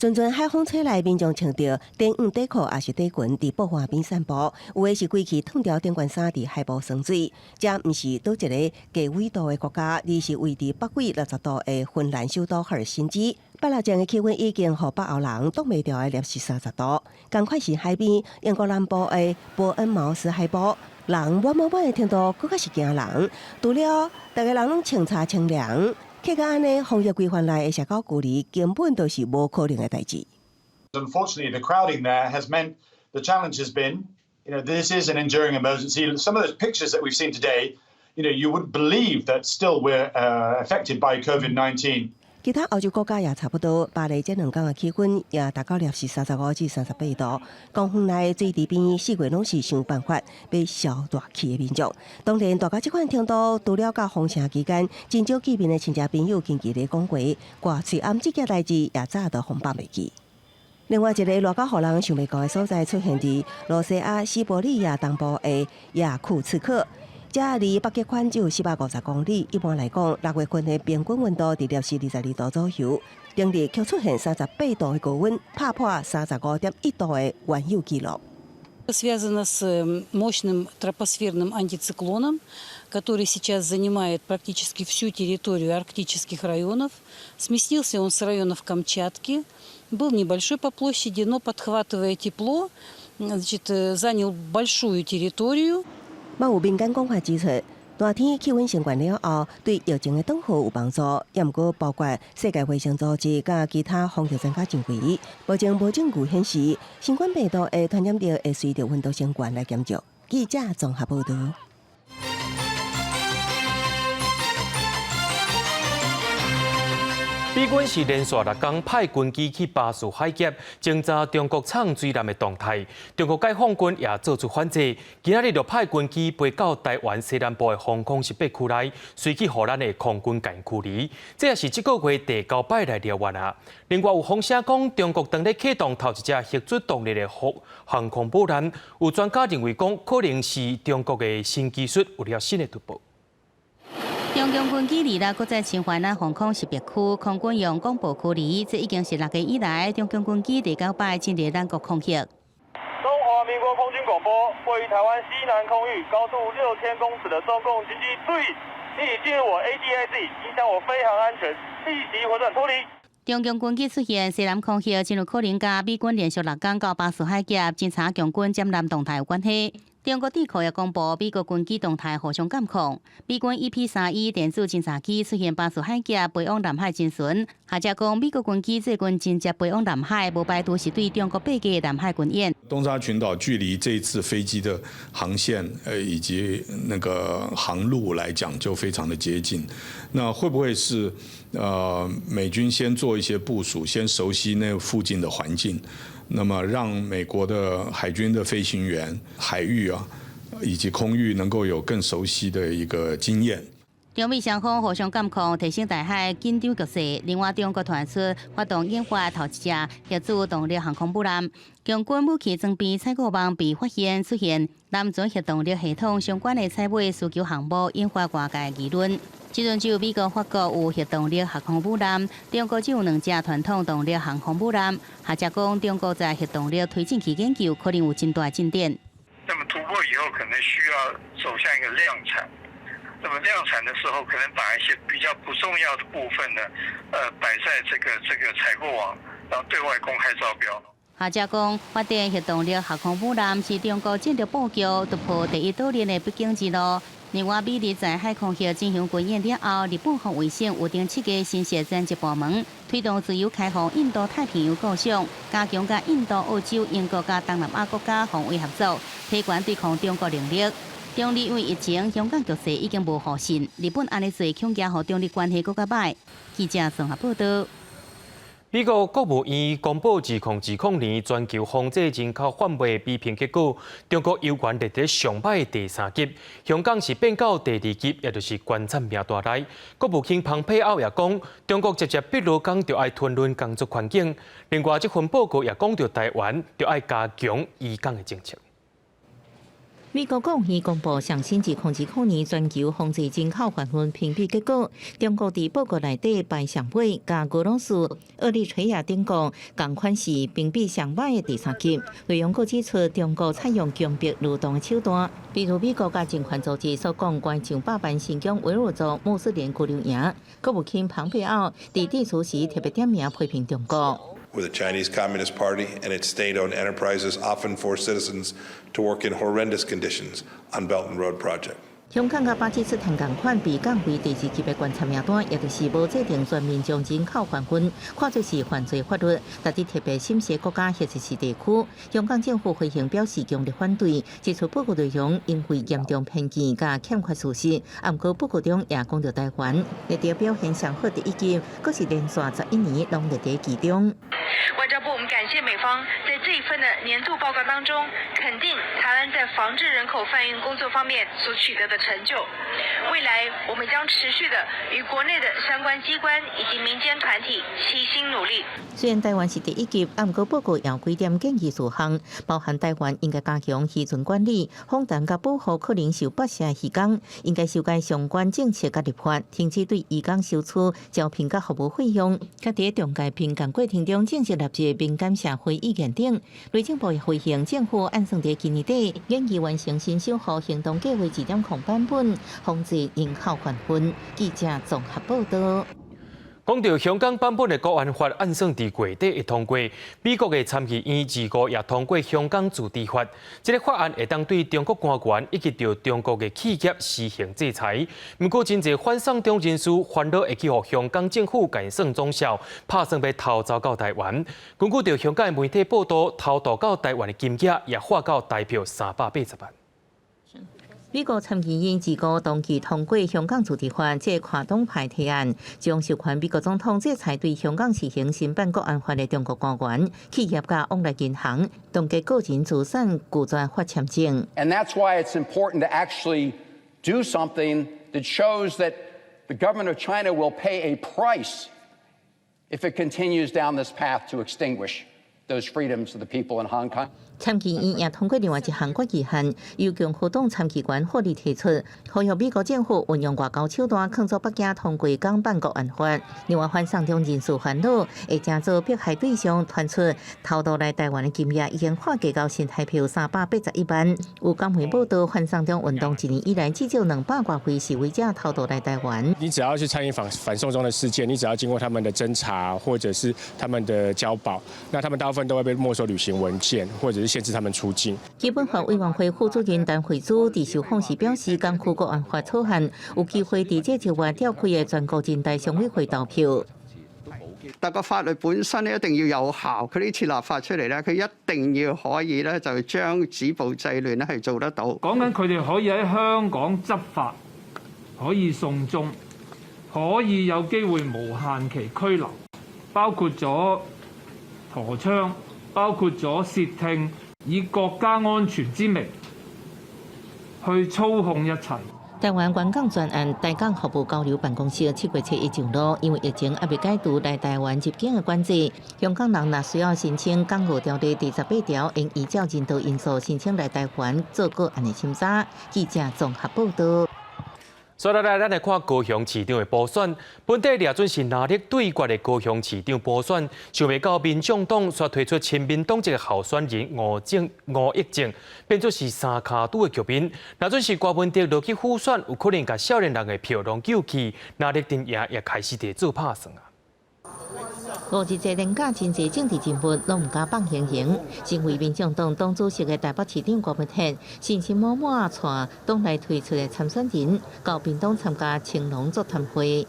陣陣海風吹來，民眾穿著短褲、短褲抑是短裙，佇布花邊散步。有的是規氣脫掉頂懸衫，佇海埔耍水。這毋是佗一個低緯度的國家，而是位佇北緯60度的芬蘭首都赫爾辛基。8日前的氣溫已經予北歐人擋袂牢的攝氏30度。仝款是海邊，英國南部的伯恩茅斯海埔，人滿滿滿的程度，閣較是驚人。除了逐个人攏穿衫清涼。客家按呢防疫規範內的社交距離根本就是無可能的代誌。 Unfortunately, the crowding there has meant the challenge has been, this is an enduring emergency. Some of those pictures that we've seen today, you wouldn't believe that still we're affected by COVID-19. 其他歐洲國家也差不多，巴黎這兩工的氣溫也達到攝氏35至38度。公園內水池邊四月攏是想辦法欲消熱氣的民眾。當然，大家這款程度，除了佮封城期間真少見面的親戚朋友近距離講話，掛喙罨這件代誌也早都予放袂記。另外一個熱到予人想袂到的所在，出現佇羅西亞西伯利亞東部的雅庫茨克。這離北極圈只有450公里。一般來講，6月份的平均溫度佇攝氏22度左右。頂日卻出現38度的高溫，拍破35.1度的原有紀錄。 Связано с мощным тропосферным антициклоном, который сейчас занимает практически всю территорию арктических районов. Сместился он с районов Камчатки, был небольшой по площади, но, подхватывая тепло, значит, занял большую территорию. 嘛有民間講法指出，熱天氣溫升懸了後，對疫情的擋護有幫助。也毋過，包括世界衛生組織佮其他防疫專家認為，目前無證據顯示新冠病毒的傳染力會隨著溫度升懸來減少。記者綜合報導。美軍是連續6工派軍機去巴士海峽偵查中國藏水艦的動態。中國解放軍也做出反制，今仔日就派軍機飛到台灣西南部的防空識別區內，隨去予咱的空軍共驅離。這也是這個月第九擺來撩灣啊。另外有風聲講，中國當咧啟動頭一隻核子動力的航空母艦，有專家認為講，可能是中國的新技術有了新的突破。中共軍機二六閣再侵犯咱防空識別區，空軍用廣播驅離，這已經是6月以來中共軍機第九擺進入咱國空域。中華民國空軍廣播，位於台灣西南空域，高度6000公尺的中共軍機，注意，你已進入我 ADIZ，影響我飛航安全，立即回轉脫離。中共軍機出現西南空域，真有可能佮美軍連續六工到巴士海峽偵查共軍艦艦動態有關係。中國智庫也公布美國軍機動態互相監控，美軍 EP-3E 電子偵察機出現巴士海峽飛往南海偵巡。學者講，美國軍機最近真濟飛往南海，無排除是對中國八架南海軍演。東沙群島距離這次飛機的航線，以及那個航路來講，就非常的接近。那會不會是，美軍先做一些部署，先熟悉那附近的環境？那麼讓美國的海軍的飛行員、海域啊，以及空域能夠有更熟悉的一個經驗。中美雙方互相監控，提升台海緊張局勢。另外，中國傳出發動研發頭一隻核子動力航空母艦，共軍武器裝備採購網被發現出現艦船核動力系統相關的採買需求項目，引發外界議論。這陣只有美國、法國有核動力航空母艦，中國只有兩隻傳統動力航空母艦。學者講，中國在核動力推進器研究可能有真大進展。那麼突破以後，可能需要走向一個量產。那麼量產的時候，可能把一些比較不重要的部分呢，擺在這個採購網，然後對外公開招標。學者講，發展核動力航空母艦是中國戰略布局突破第一島鏈的必經之路。另外，美日在海空域進行軍演了後，日本防衛省有定七個新設專職部門，推動自由開放印度太平洋構想，加強佮印度、澳洲、英國佮東南亞國家防衛合作，提懸對抗中國能力。中日因為疫情，香港局勢已經無互信，日本按呢做恐驚予中日關係閣較䆀。記者綜合報道。美國國務院公布2020年全球防制人口販賣比評結果，中國猶原列佇上䆀第三級，香港是變到第二級，也就是觀察名單內。國務卿蓬佩奧也講，中國直接逼勞工就愛吞論工作環境。另外，這份報告也講著台灣著愛加強移工的政策。美國國務院公布上新2020年全球防制人口販運評比結果，中國佇報告內底排上尾，佮俄羅斯、厄立垂亞等國仝款是評比上䆀的第三級。內容閣指出，中國採用強迫勞動的手段，比如美國佮人權組織所講，關上百萬新疆維吾爾族穆斯林拘留營。國務卿蓬佩奧佇致辭時特別點名批評中國。 Where the Chinese Communist Party and its state-owned enterprises often force citizens to work in horrendous conditions on Belt and Road projects. 香港佮巴基斯坦仝款被降為第二級的觀察名單，也就是無制定全面將人口販運看做是犯罪法律，值得特別審視國家或者是地區。香港政府回應表示強烈反對，指出報告內容因為嚴重偏見佮欠缺事實。毋過報告中也講著台灣，列佇表現上好第一級，閣是連續11年攏列佇其中。外交部，我們感謝美方在這一份的年度報告當中，肯定台灣在防治人口販運工作方面所取得的成就。未來我們將持續的與國內的相關機關以及民間團體齊心努力。雖然台灣是第一級，毋過報告有幾點建議事項，包含台灣應該加強漁船管理、防範佮保護可能受剝削的漁工，應該修改相關政策佮立法，停止對漁工收取招聘佮服務費用，佮佇中介評鑑過程中正式納入敏感社會意見等。內政部回應政府按算佇今年底研議完成新守護行動計畫2.0版本，防制人口販運。記者綜合報道。講著香港版本的國安法，按算佇月底會通過。美國的參議院25也通過香港自治法，這个法案會當對中國官員以及著中國的企業施行制裁。毋過，真濟反送中人士煩惱會去予香港政府共算總數，拍算欲偷走到台灣。根據著香港的媒體報道，偷渡到台灣的金額也化到台票380萬。美國參議院25同期通過香港自治法，這个跨黨派提案，將授權美國總統制裁對香港實行新版國安法的中國官員、企業佮往來銀行，凍結個人資產，拒絕發簽證。 And that's why it's important to actually do something that shows that the government of China will pay a price if it continues down this path to extinguish those freedoms of the people in Hong Kong. 參議院也通過另外一項決議案，由共和黨參議員霍利提出，呼籲美國政府運用外交手段，抗阻北京通過港版國安法。另外，反送中人士煩惱，會成做迫害對象，傳出偷渡來台灣的金額已經破計到新台票381萬。有港媒報道，反送中運動一年以來，至少200外位示威者偷渡來台灣。你只要去參與反反送中的事件，你只要經過他們的偵查，或者是他們的交保，那他們大部分都會被沒收旅行文件，或者是限制他們出境。基本法委員會副主任陳慧珠佇受訪時表示，港區國安法草案有機會佇這一月召開的全國人大常委會投票。但個法律本身咧一定要有效，佢呢次立法出嚟咧，佢一定要可以咧就將止暴制亂咧係做得到。講緊佢哋可以喺香港執法，可以送中，可以有機會無限期拘留，包括咗陀槍，包括咗竊聽，以國家安全之名去操控一切。台灣援港專案台港服務交流辦公室7月7日上路，因為疫情猶未解除來台灣入境的管制，香港人若需要申請港澳條例第18條，應依照人道因素申請來台灣做個案的審查。記者綜合報道。所以來，咱來看高雄市長的補選，本底掠準是藍綠對決的高雄市長補選，想袂到民眾黨煞推出親民黨籍的候選人吳益政，變做是三跤拄的局面。若準是柯文哲落去輔選，有可能共少年人的票攏救去，藍綠陣營也開始佇做拍算啊。五日節連假，真濟政治人物攏毋敢放輕鬆。身為民眾黨黨主席的台北市長柯文哲，信心滿滿帶黨內推出的參選人，到屏東參加青農座談會。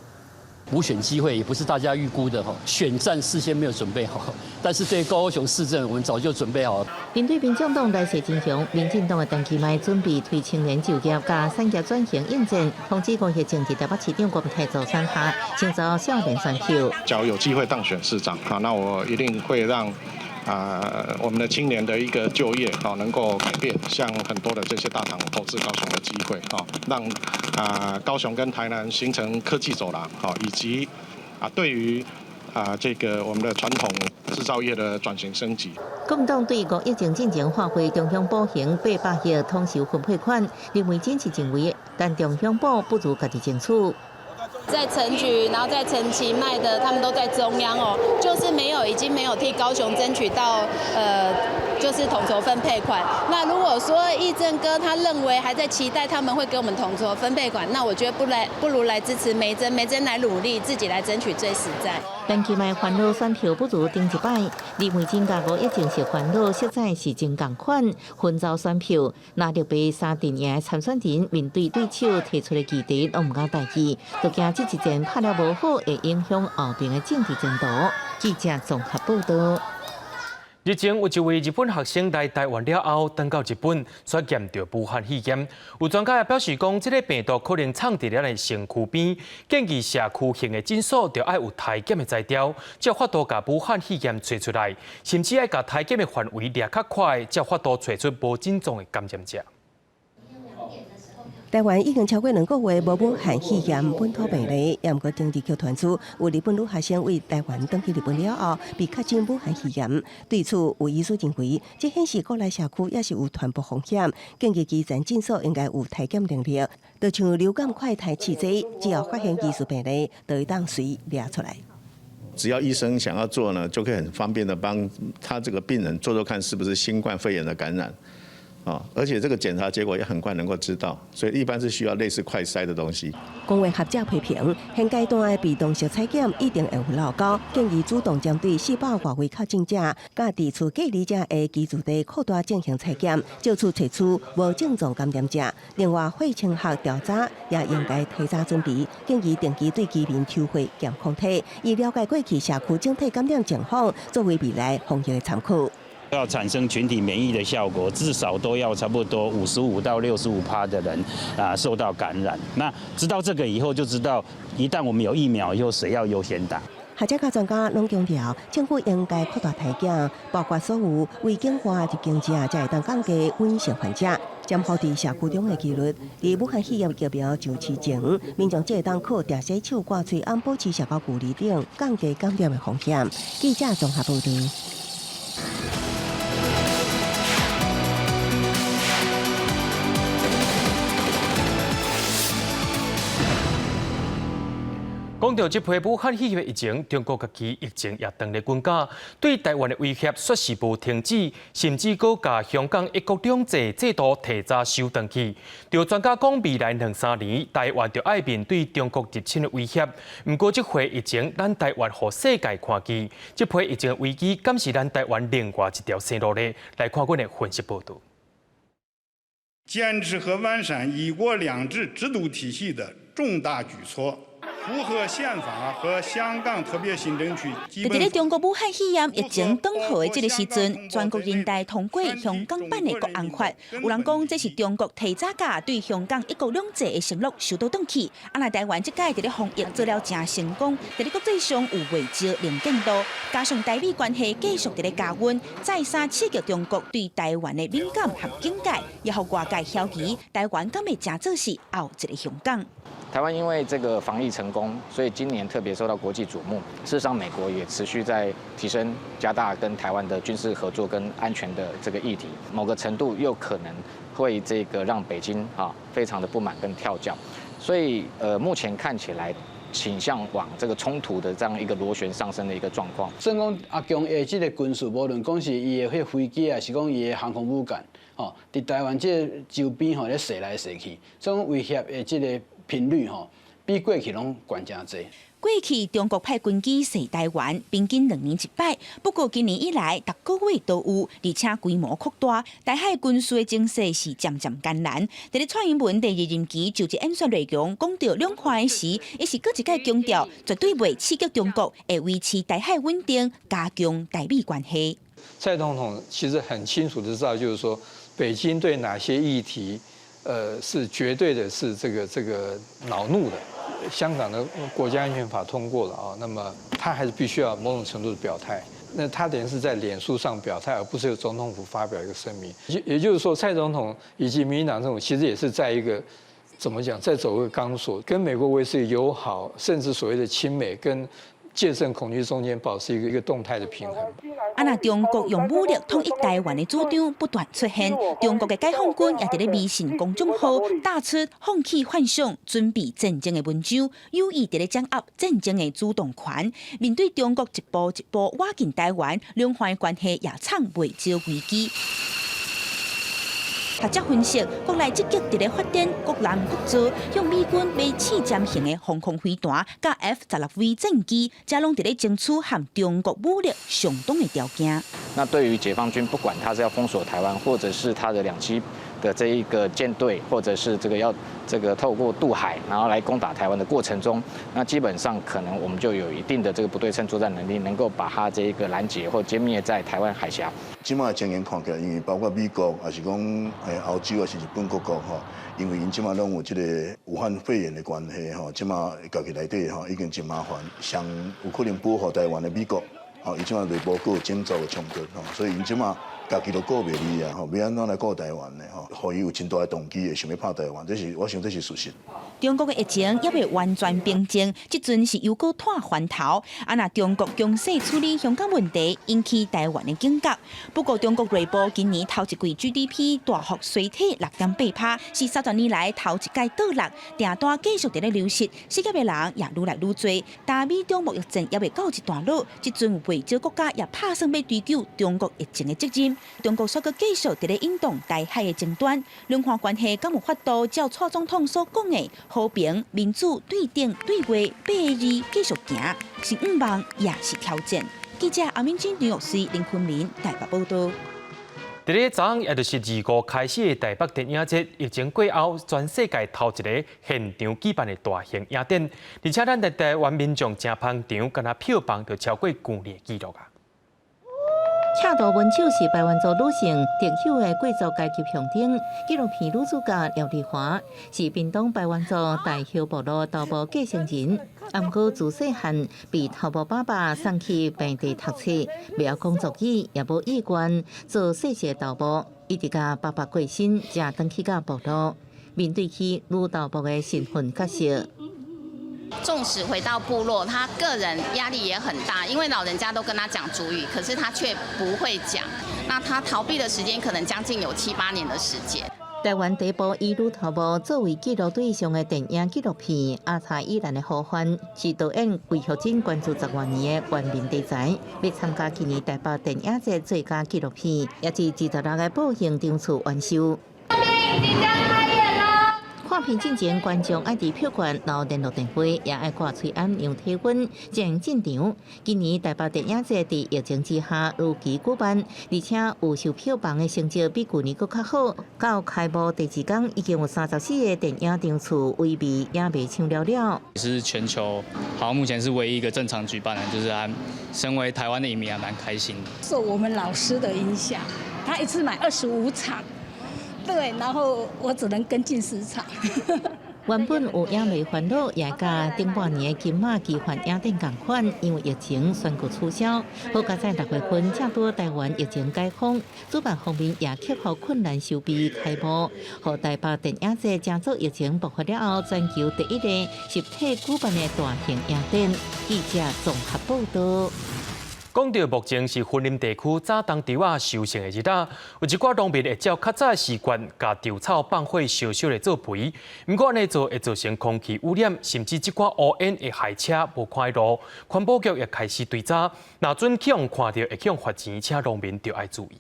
補選機會也不是大家預估的哈，選戰事先沒有準備好，但是對高雄市政，我們早就準備好。面對民眾黨來勢真強，民進黨的陳其邁準備推青年就業佮產業轉型應戰，通知吳益政佇台北市長柯文哲助選下，徵召少年選票。假如有機會當選市長，啊，那我一定會讓我們的青年的一個就業啊能夠改變，像很多的這些大廠投資高雄的機會啊，讓高雄跟台南形成科技走廊，以及對於這個我們的傳統製造業的轉型升級。國民黨對吳益政進前劃撥中央補行800億統籌分配款，認為真是認為，但中央補不如家己爭取。在陳菊，然後在陳其邁的，他們都在中央哦，就是沒有，已經沒有替高雄爭取到，就是統籌分配款。那如果說益政哥他認為還在期待他們會給我們統籌分配款，那我覺得不如來支持梅珍，梅珍來努力，自己來爭取最實在。陳其邁煩惱選票不如頂一擺，李梅珍佮吳益政是煩惱，實在是真仝款，分走選票，藍綠白三陣營的參選人面對對手提出的議題，攏毋敢大意，都驚這一戰拍了無好，會影響後邊的政治前途。記者綜合報道。日前有一位日本學生來台灣了後，轉到日本，煞驗著武漢肺炎。有專家也表示講，這个病毒可能藏佇咱的身軀邊，建議社區型的診所著愛有篩檢的才調，才有法度共武漢肺炎揣出來，甚至愛共篩檢的範圍掠較寬，才有法度揣出無症狀的感染者。台灣已經超過2個月無武漢肺炎本土病例，也毋過當地卻傳出有日本女學生為台灣轉去日本了後，被確診武漢肺炎。對此，有醫師認為，這顯示國內社區也是有傳播風險，建議基層診所應該有篩檢能力，就像流感快篩試劑，只要發現疑似病例，就會當隨掠出來。只要醫生想要做呢，就可以很方便的幫他這個病人做做看，是不是新冠肺炎的感染。啊，而且這個檢查結果也很快能夠知道，所以一般是需要類似快篩的東西。公衛學者批評，現階段的被動式採檢一定會有漏勾，建議主動針對400外位確診者、佮佇厝隔離者的居住地擴大進行採檢，藉此揣出無症狀感染者。另外，血清學調查也應該提早準備，建議定期對居民抽血驗抗體，以了解過去社區整體感染情況，作為未來防疫的參考。要產生群體免疫的效果，至少都要差不多55到65%的人啊受到感染。那知道這個以後，就知道一旦我們有疫苗以後，誰要優先打。學者佮專家攏強調，政府應該擴大篩檢，包括所有未境外入境者，才會當降低隱性患者，減少佇社區中的幾率。佇武漢肺炎疫苗上市前，民眾會當靠定洗手、掛喙罨、保持社交距離等，降低感染的風險。記者綜合報道。講著這批武漢肺炎疫情，中國家己疫情也當咧滾加，對台灣的威脅煞是無停止，甚至閣共香港一國兩制制度提早收轉去。著專家講，未來兩三年，台灣就愛面對中國入侵的威脅。毋過這回疫情，咱台灣予世界看見，這批疫情危機，敢是咱台灣另外一條生路咧？來看阮的分析報導。堅持和完善一國兩制制度體系的重大舉措。符合憲法和香港特別行政區。佇咧中國武漢肺炎疫情當號的這个時陣，全國人大通過香港版的國安法。有人講這是中國提早共對香港一國兩制的承諾收倒轉去。啊，若台灣這擺佇咧防疫做了誠成功，佇咧國際上有袂少能見度，加上台美關係繼續佇咧加溫，再三刺激中國對台灣的敏感和警戒，也予外界懷疑台灣敢會成做是後一个香港。台灣因為這個防疫成功，所以今年特別受到國際矚目。事實上，美國也持續在提升、加大跟台灣的軍事合作跟安全的這個議題，某個程度又可能會這個讓北京啊非常的不滿跟跳腳。所以，目前看起來傾向往這個衝突的這樣一個螺旋上升的一個狀況。算講阿共的這個軍事，無論講是伊的彼飛機，還是講伊的航空母艦，吼，佇台灣這個周邊吼咧踅來踅去，這種威脅的這個頻率吼，比過去攏懸誠濟。過去中國派軍機襲台灣，平均2年一擺。不過今年以來，逐個月都有，而且規模擴大。台海軍事的情勢是漸漸艱難。佇咧蔡英文第二任期就職演說內容講著兩岸時，伊是閣一擺強調，絕對袂刺激中國，會維持台海穩定，加強台美關係。蔡總統其實很清楚的知道，就是說北京對哪些議題，是絕對的是這個惱怒的。香港的國家安全法通過了啊，那麼他還是必須要某種程度的表態。那他等於是在臉書上表態，而不是由總統府發表一個聲明。也就是說，蔡總統以及民進黨政府其實也是在一個怎麼講，在走一個鋼索，跟美國維持友好，甚至所謂的親美跟戒慎恐懼中間保持一個動態的平衡。啊，若中國用武力統一台灣的主張不斷出現，中國的解放軍也佇咧微信公眾號打出放棄幻想、準備戰爭的文章，有意佇咧掌握戰爭的主動權。面對中國一步一步倚近台灣，兩岸關係也藏袂少危機。學者分析，國內積極佇咧發展國艦國造，向美軍買刺針型的防空飛彈，佮 F-16V 戰機，這攏佇咧爭取和中國武力相當的條件。那對於解放軍，不管他是要封鎖台灣，或者是他的兩棲的這一個艦隊，或者是這個要這個透過渡海，然後來攻打台灣的過程中，那基本上可能我們就有一定的這個不對稱作戰能力，能夠把它這一個攔截或殲滅在台灣海峽。這擺情形看起來，因為包括美國，抑是講歐洲，抑是日本各國吼，因為𪜶這擺攏有這個武漢肺炎的關係吼，這擺家己內底吼已經真麻煩，上有可能保護台灣的美國，吼，伊這擺內部閣有種族的衝突吼，所以𪜶這擺家己都顧袂離啊，吼，欲按怎來顧台灣呢？吼，予伊有真大的動機會想欲拍台灣，這是我想這是事實。中國的疫情猶未完全平靜，這陣是又閣湠翻頭。啊，若中國強勢處理香港問題，引起台灣的警覺。不過，中國內部今年頭一季 GDP 大幅衰退6.8%，是30年來頭一擺倒落，訂單繼續佇咧流失，失業的人也愈來愈濟。台美中貿易戰猶未告一段落，這陣有袂少國家也拍算欲追究中國疫情的責任。中國煞閣繼續佇咧引動台海的爭端，兩岸關係敢有法度照蔡總統所講的和平、民主、對等、對話八个字繼續行，是願望也是挑戰。記者阿敏君、張玉水、林坤明台北報導。佇咧昨昏，也就是25開始的台北電影節，疫情過後，全世界頭一个現場舉辦的大型影展，而且咱的台灣民眾誠捧場，敢若票房就超過舊年的紀錄啊！赤道文手是排灣族女性特有的貴族階級象徵。紀錄片女主角廖麗華是屏東排灣族大後部落頭目繼承人，毋過自細漢被頭目爸爸送去平地讀冊，袂曉講族語，也無意願做細細頭目，一直共爸爸過身，才轉去到部落，面對起女頭目的身份角色。縱使回到部落，他個人壓力也很大，因為老人家都跟他講族語，可是他卻不會講。那他逃避的時間可能將近有七八年的時間。台灣第一部以女頭目作為記錄對象的電影紀錄片《阿查伊蘭的呼喚》，是導演魏學珍關注10外年的原民題材，欲參加今年台北電影節最佳紀錄片，也是26個播映場次完售。看片進前，觀眾愛佇票券留聯絡電話，也愛掛喙罨量體溫，才會進場。今年台北電影節佇疫情之下如期舉辦，而且預售票房的成績比舊年閣較好。到開幕第二天，已經有34個電影場次微微也未搶了了。是全球好像目前是唯一一個正常舉辦的，就是還身為台灣的影迷還蠻開心的。受我們老師的影響，他一次買25場。對，然後我只能跟進10場。原本有影迷煩惱，也佮頂半年的金馬奇幻影展仝款，因為疫情宣告取消。好佳哉6月份正拄台灣疫情解封，主辦方面也克服困難籌備開幕，予台北電影節成做疫情爆發了後全球第一個實體舉辦的大型影展。記者綜合報道。講到目前是雲林地區早冬稻仔收成的日仔，有一寡農民會照較早的習慣，共稻草放火燒燒來做肥。毋過按呢做會造成空氣污染，甚至這寡烏煙會害車無看路。環保局也開始追查，若準去予看著會去予罰錢，請農民著愛注意。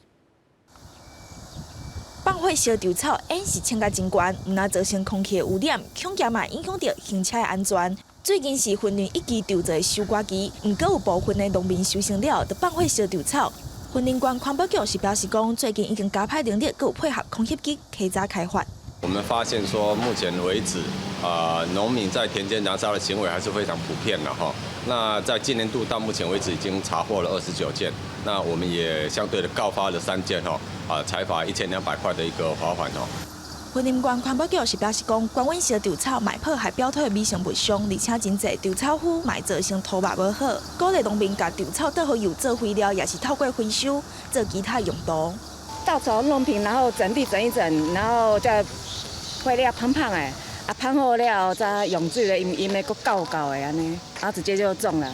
放火燒稻草，煙是衝甲真懸，毋但造成空氣的污染，恐驚嘛影響著行車的安全。最近是雲林一期稻作的收割期，毋過有部分的農民收成了，就放火燒稻草。雲林縣環保局是表示講，最近已經加派人力，閣有配合空翕機稽查開罰。我們發現說，目前為止，農民在田間燃燒的行為還是非常普遍的哈。那在今年度到目前為止已經查獲了29件，那我們也相對的告發了3件哈，裁罰1200塊的一個罰款哦。雲林縣環保局是表示講，高溫燒稻草，嘛會破壞表土的微生物相，而且真濟稻草灰嘛會造成土壤無好。鼓勵農民共稻草倒予油做肥料，抑是透過回收做其他用途。稻草弄平，然後整地整一整，然後再肥料噴噴的，啊噴好了後再用水來淹淹的閣夠夠的按呢，啊直接就種了。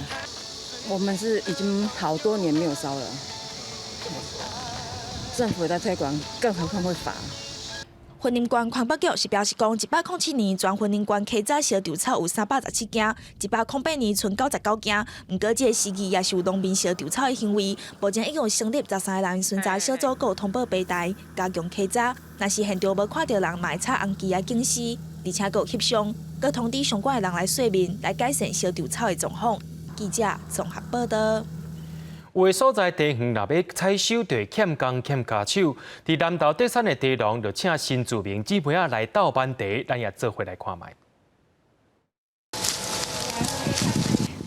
我們是已經好多年沒有燒了，政府在推廣，更何況會罰。雲林縣環保局是表示講，107年全雲林縣稽查燒稻草有317件，108年賰99件。毋過這個時期也是有農民燒稻草的行為，目前已經有成立13個人巡查小組，閣有通報平台加強稽查。若是現場無看著人，嘛會插紅旗來警示，而且閣有翕相，閣通知相關的人來說明，來改善燒稻草的狀況。記者綜合報道。有的所在茶園若欲採收，就會欠工欠跤手。佇南投德山的茶農就請新住民姊妹仔來鬥挽茶，咱也做伙來看覓。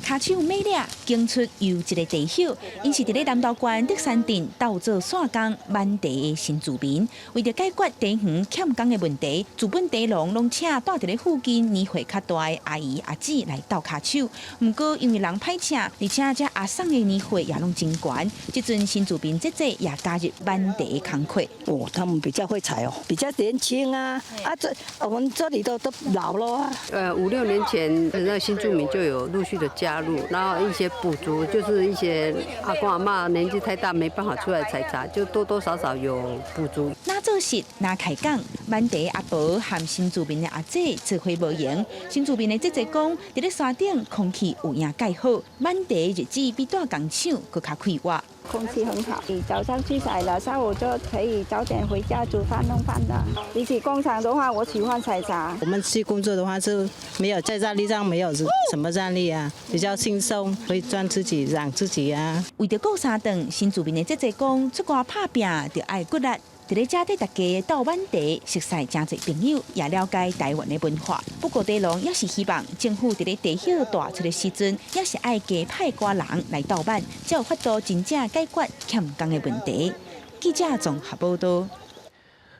跤手美掠，經出又一个茶葉，𪜶是佇咧南投縣德山鎮鬥做散工挽茶的新住民。為著解決茶園欠工的問題，資本茶農攏請蹛佇咧附近年歲較大的阿姨阿姊來鬥跤手。毋過因為人歹請，而且這阿嬸的年歲也攏真懸，這陣新住民姐姐也加入挽茶的工課。哦，他們比較會採哦，比較年輕啊，啊，這我們這裡都老了啊。五六年前，那新住民就有陸續的加入，然後一些補足，就是一些阿公阿嬤年紀太大，沒辦法出來採茶，就多多少少有補足。哪做事哪開講，挽茶阿婆和新住民的阿姐做伙無閒。新住民的姐姐講，佇咧山頂空氣有影蓋好，挽茶日子比蹛工廠閣較快活。空氣很好，你早上去採了，下午就可以早點回家煮飯弄飯的。比起工廠的話，我喜歡採茶。我們去工作的話，就沒有在壓力上沒有什麼壓力啊，比較輕鬆，可以賺自己養自己啊。為著顧三頓，新住民的姐姐講，出外拍拚就愛骨力。佇咧遮綴大家鬥挽茶，熟似誠濟朋友，也了解台灣的文化。不過茶農也是希望政府佇咧茶葉大出的時陣，也是愛加派寡人來鬥挽，才有法度真正解決欠工的問題。記者綜合報道。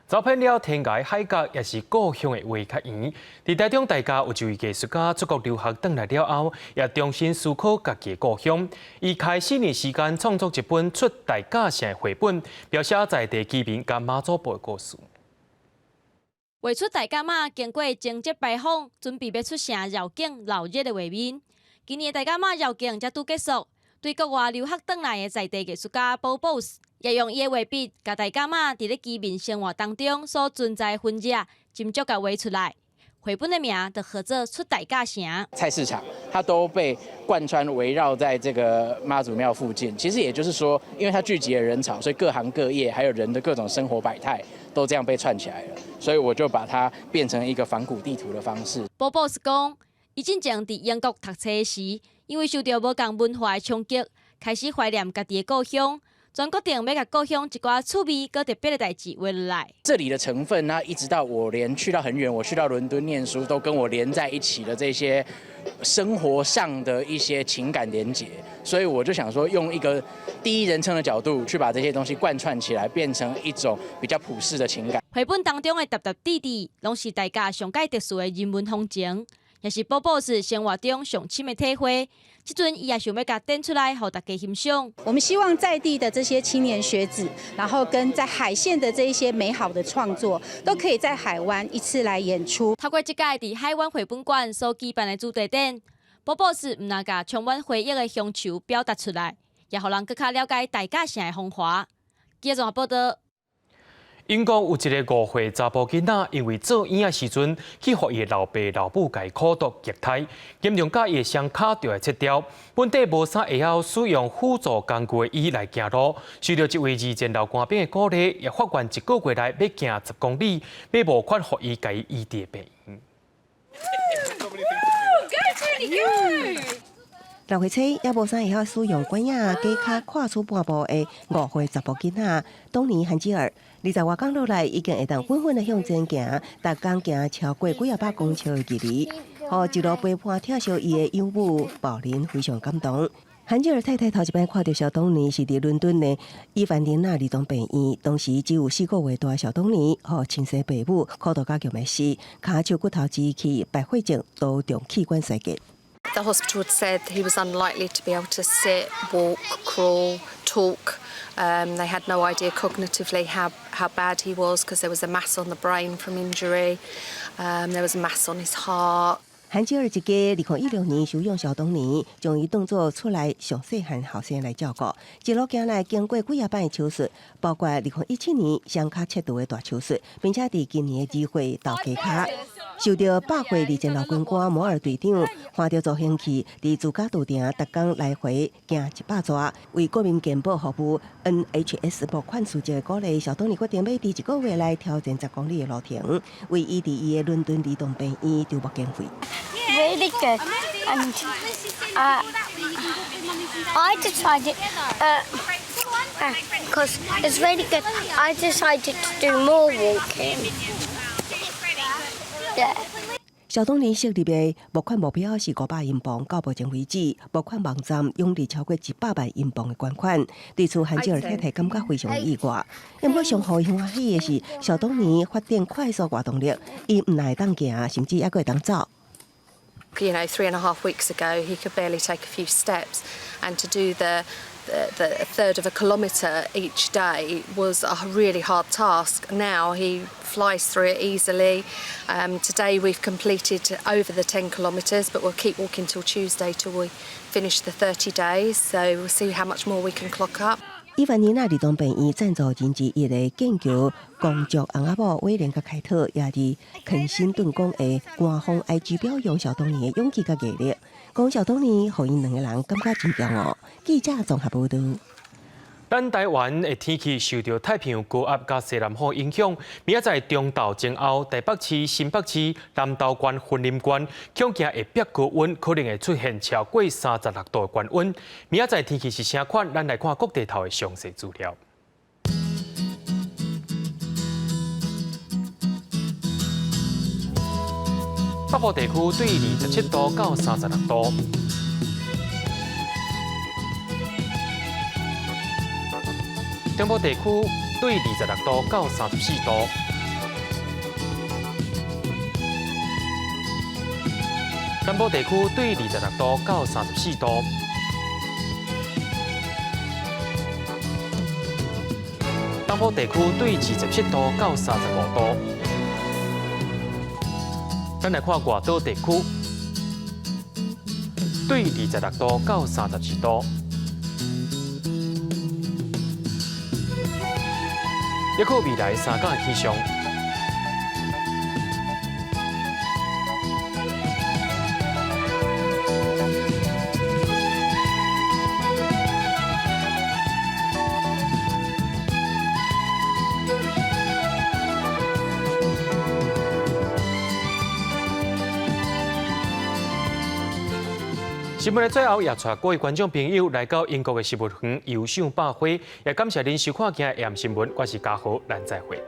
走遍了天涯海角，也是故鄉的話較圓。佇台中大甲有一位藝術家出國留學轉來了後，也重新思考家己的故鄉。伊開4年時間創作一本出大甲城的繪本，描寫在地居民佮媽祖婆的故事。畫出大甲媽經過貞節牌坊，準備欲出城繞境鬧熱的畫面。今年大甲媽繞境才拄結束，對國外留學轉來的在地藝術家寶寶，也用伊的畫筆，共大甲媽佇咧居民生活當中所存在的痕跡，斟酌共畫出來。繪本的名就號做《出大甲城》。菜市場，它都被貫穿圍繞在這個媽祖廟附近。其實也就是說，因為它聚集了人潮，所以各行各業還有人的各種生活百態都這樣被串起來了。所以我就把它變成一個仿古地圖的方式。波波是講，伊進前佇英國讀冊時，因為受著無仝文化的衝擊，開始懷念家己的故鄉。專決定欲共故鄉一寡趣味、閣特別的代誌畫落來。這裡的成分呢，一直到我連去到很遠，我去到倫敦念書，都跟我連在一起的這些生活上的一些情感連結，所以我就想說，用一個第一人稱的角度去把這些東西貫穿起來，變成一種比較普世的情感。繪本當中的疊疊疊疊，攏是大甲上蓋特殊的人文風情，也是寶寶是生活中上深的體會。這陣伊也想欲共展出來，予大家欣賞。我們希望在地的這些青年學子，然後跟在海線的這一些美好的創作，都可以在海灣一次來演出。透過這屆佇海灣繪本館所舉辦的主題展，寶寶是毋但共充滿回憶的鄉愁表達出來，也予人閣較了解大甲城的風華。記者綜合報道。英國有一个5歲查埔囡仔，因為做嬰仔時陣去予伊的老爸老母共苦毒虐待，嚴重甲伊的雙跤著愛切掉。本底無啥會曉使用輔助工具的伊來行路，受著這位二戰老官兵的鼓勵，也發願一個月內欲行10公里，欲募款予伊共伊醫佇病院。六月初，猶無啥會曉使用拐仔，加跤跨出半步的5歲查埔囡仔，東尼韓吉爾，20外工落來，已經會當穩穩的向前行，逐工行超過幾仔百公尺的距離，予一路陪伴疼惜伊的養母寶琳非常感動。韓吉爾太太頭一擺看著小東尼是佇倫敦的伊凡琳娜兒童病院，當時只有4個月大的小東尼，予親生爸母苦毒甲強欲死，跤手骨頭支起敗血症，多重器官衰竭。 The hospital said he was unlikely to be able to sit, walk, crawl, talk. They had no idea cognitively how bad he was because there was a mass on the brain from injury. There was a mass on his heart. 韓吉爾一家2016年收養小東尼，將伊當做厝內上細漢後生來照顧，一路行來經過幾仔擺手術，包括2017年雙跤切除的大手術，並且佇今年的2月投加跤。受著百歲二戰老軍官摩爾隊長換著助行器，佇自家杜埕逐工來回行100逝，為國民健保服務 NHS 募款數字的鼓勵，小東尼決定欲佇一個月內挑戰10公里的路程，為伊佇伊的倫敦兒童病院籌募經費。 Really good, and I decided because it's really good. I decided to do more walking. Yeah. 小東尼設立的募款目標是500英鎊，到目前為止，募款網站湧入超過100萬英鎊的捐款。對此，韓吉爾太太感覺非常意外。不過，上予伊歡喜的是，小東尼發展快速活動力，伊毋但會當行，甚至猶閣會當走。 3.5 weeks ago, he could barely take a few steps, and to do the third of a kilometre each day was a really hard task. Now he flies through it easily. Today we've completed over the 10 kilometres, but we'll keep walking till Tuesday till we finish the 30 days. So we'll see how much more we can clock up. 伊凡尼娜兒童病院贊助人之一的劍橋公爵翁仔某威廉佮凱特，也佇肯辛頓宮的官方 IG 表揚小東尼的勇氣佮毅力，講小東尼予𪜶兩个人感覺真驕傲。記者綜合報導。咱台灣的天氣受著太平洋高壓佮西南風影響，明仔載中晝前後，台北市、新北市、南投縣、雲林縣，恐驚會逼高溫，可能會出現超過36度的高溫。明仔載天氣是啥款？咱來看各地頭的詳細資料。北部地區對27度到36度。中部地區對26度到34度，南部地區對26度到34度，東部地區對27度到35度。咱來看外島地區，對26度到32度。抑閣未來三工的氣象。新聞的最後，也帶各位觀眾朋友來到英國的植物園遊賞百花，也感謝您收看今日的新聞，我是嘉豪，咱再會。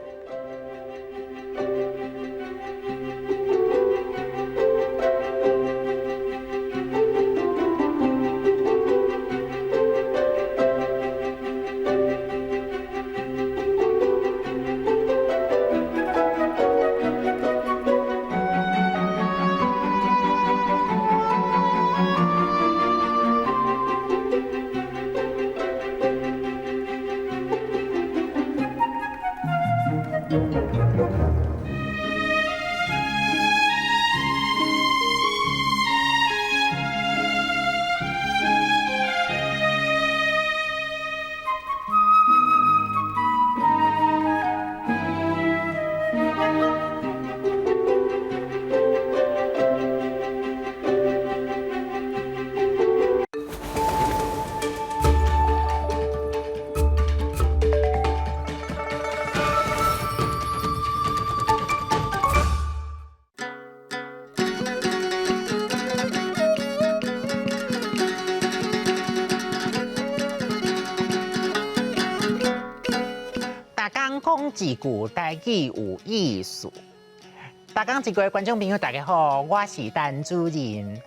講一句台語有意思。逐工一句的觀眾朋友，大家好，我是陳主任。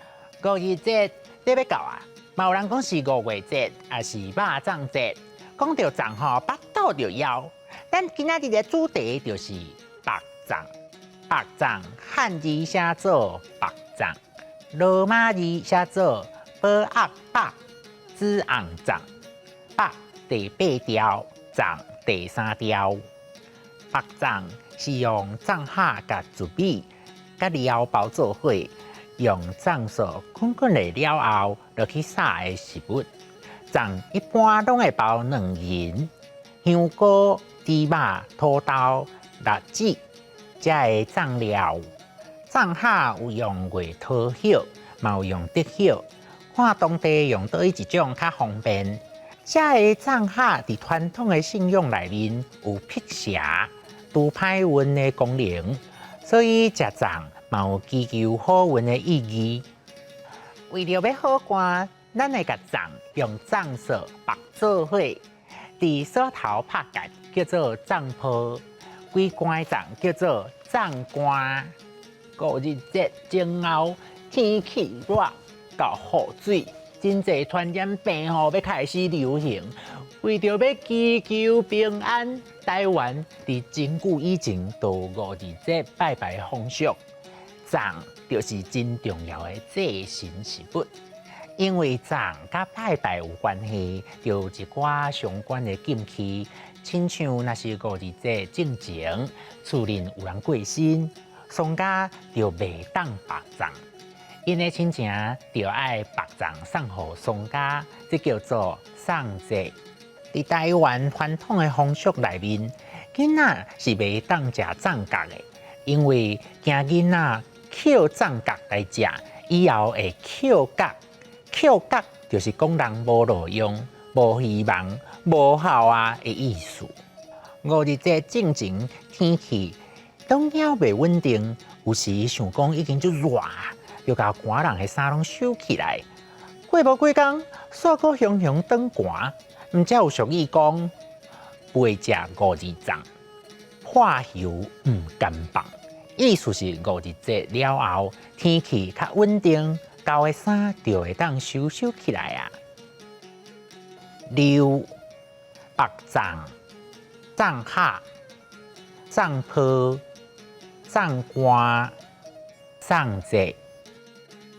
五二節咧欲到啊，嘛有人講是五月節，抑是肉粽節。講著粽吼，腹肚就枵。咱今仔日的主題就是縛粽。縛粽漢字寫做縛粽，羅馬字寫做寶鴨縛子紅粽。縛第八調，粽第三調。縛粽是用粽葉佮糯米佮料包做伙，用粽索綑綑的了後，落去炒的食物。粽一般攏會包卵仁、香菇、豬肉、土豆、栗子，這个粽料。粽葉有用月桃葉，嘛有用竹葉，看當地用佗位一種較方便。這个粽葉佇傳統的信仰內面有辟邪、除歹運的功能，所以食粽嘛有祈求好運的意義。為著欲好寒，咱會共粽用粽索縛做伙，佇鎖頭拍結叫做粽泡，規罐的粽叫做粽罐。五日節前後天氣熱，到雨水，真濟傳染病吼欲開始流行。為著欲祈求平安，台灣佇真久以前就有五日節拜拜風俗，粽就是真重要的祭神食物。因為粽佮拜拜有關係，就有一寡相關的禁忌，親像若是五日節進前，厝內有人過身，喪家就袂當縛粽，𪜶的親情就愛縛粽送予喪家，這叫做送節。佇台灣傳統的風俗內面，囡仔是袂當食粽角的，因為驚囡仔抾粽角來食，以後會抾角。抾角就是講人無路用、無希望、無孝啊的意思。五日節進前天氣攏猶袂穩定，有時想講已經足熱，就共寒人的衫攏收起來。過無幾工，煞閣雄雄轉寒，毋才有俗語講：袂食五日粽，破油毋甘放。意思是五日節了後，天氣較穩定，舊的衫就會當收收起來啊。溜、縛粽、粽葉、粽泡、粽罐、送節，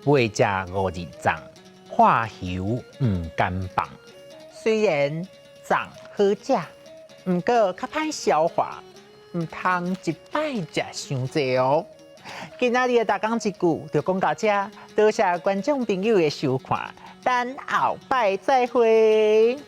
袂食五日粽，破油毋甘放。雖然粽好食，毋過較歹消化，毋通一擺食傷濟哦。今仔日的逐工一句就講到這，多謝觀眾朋友的收看，咱後擺再會。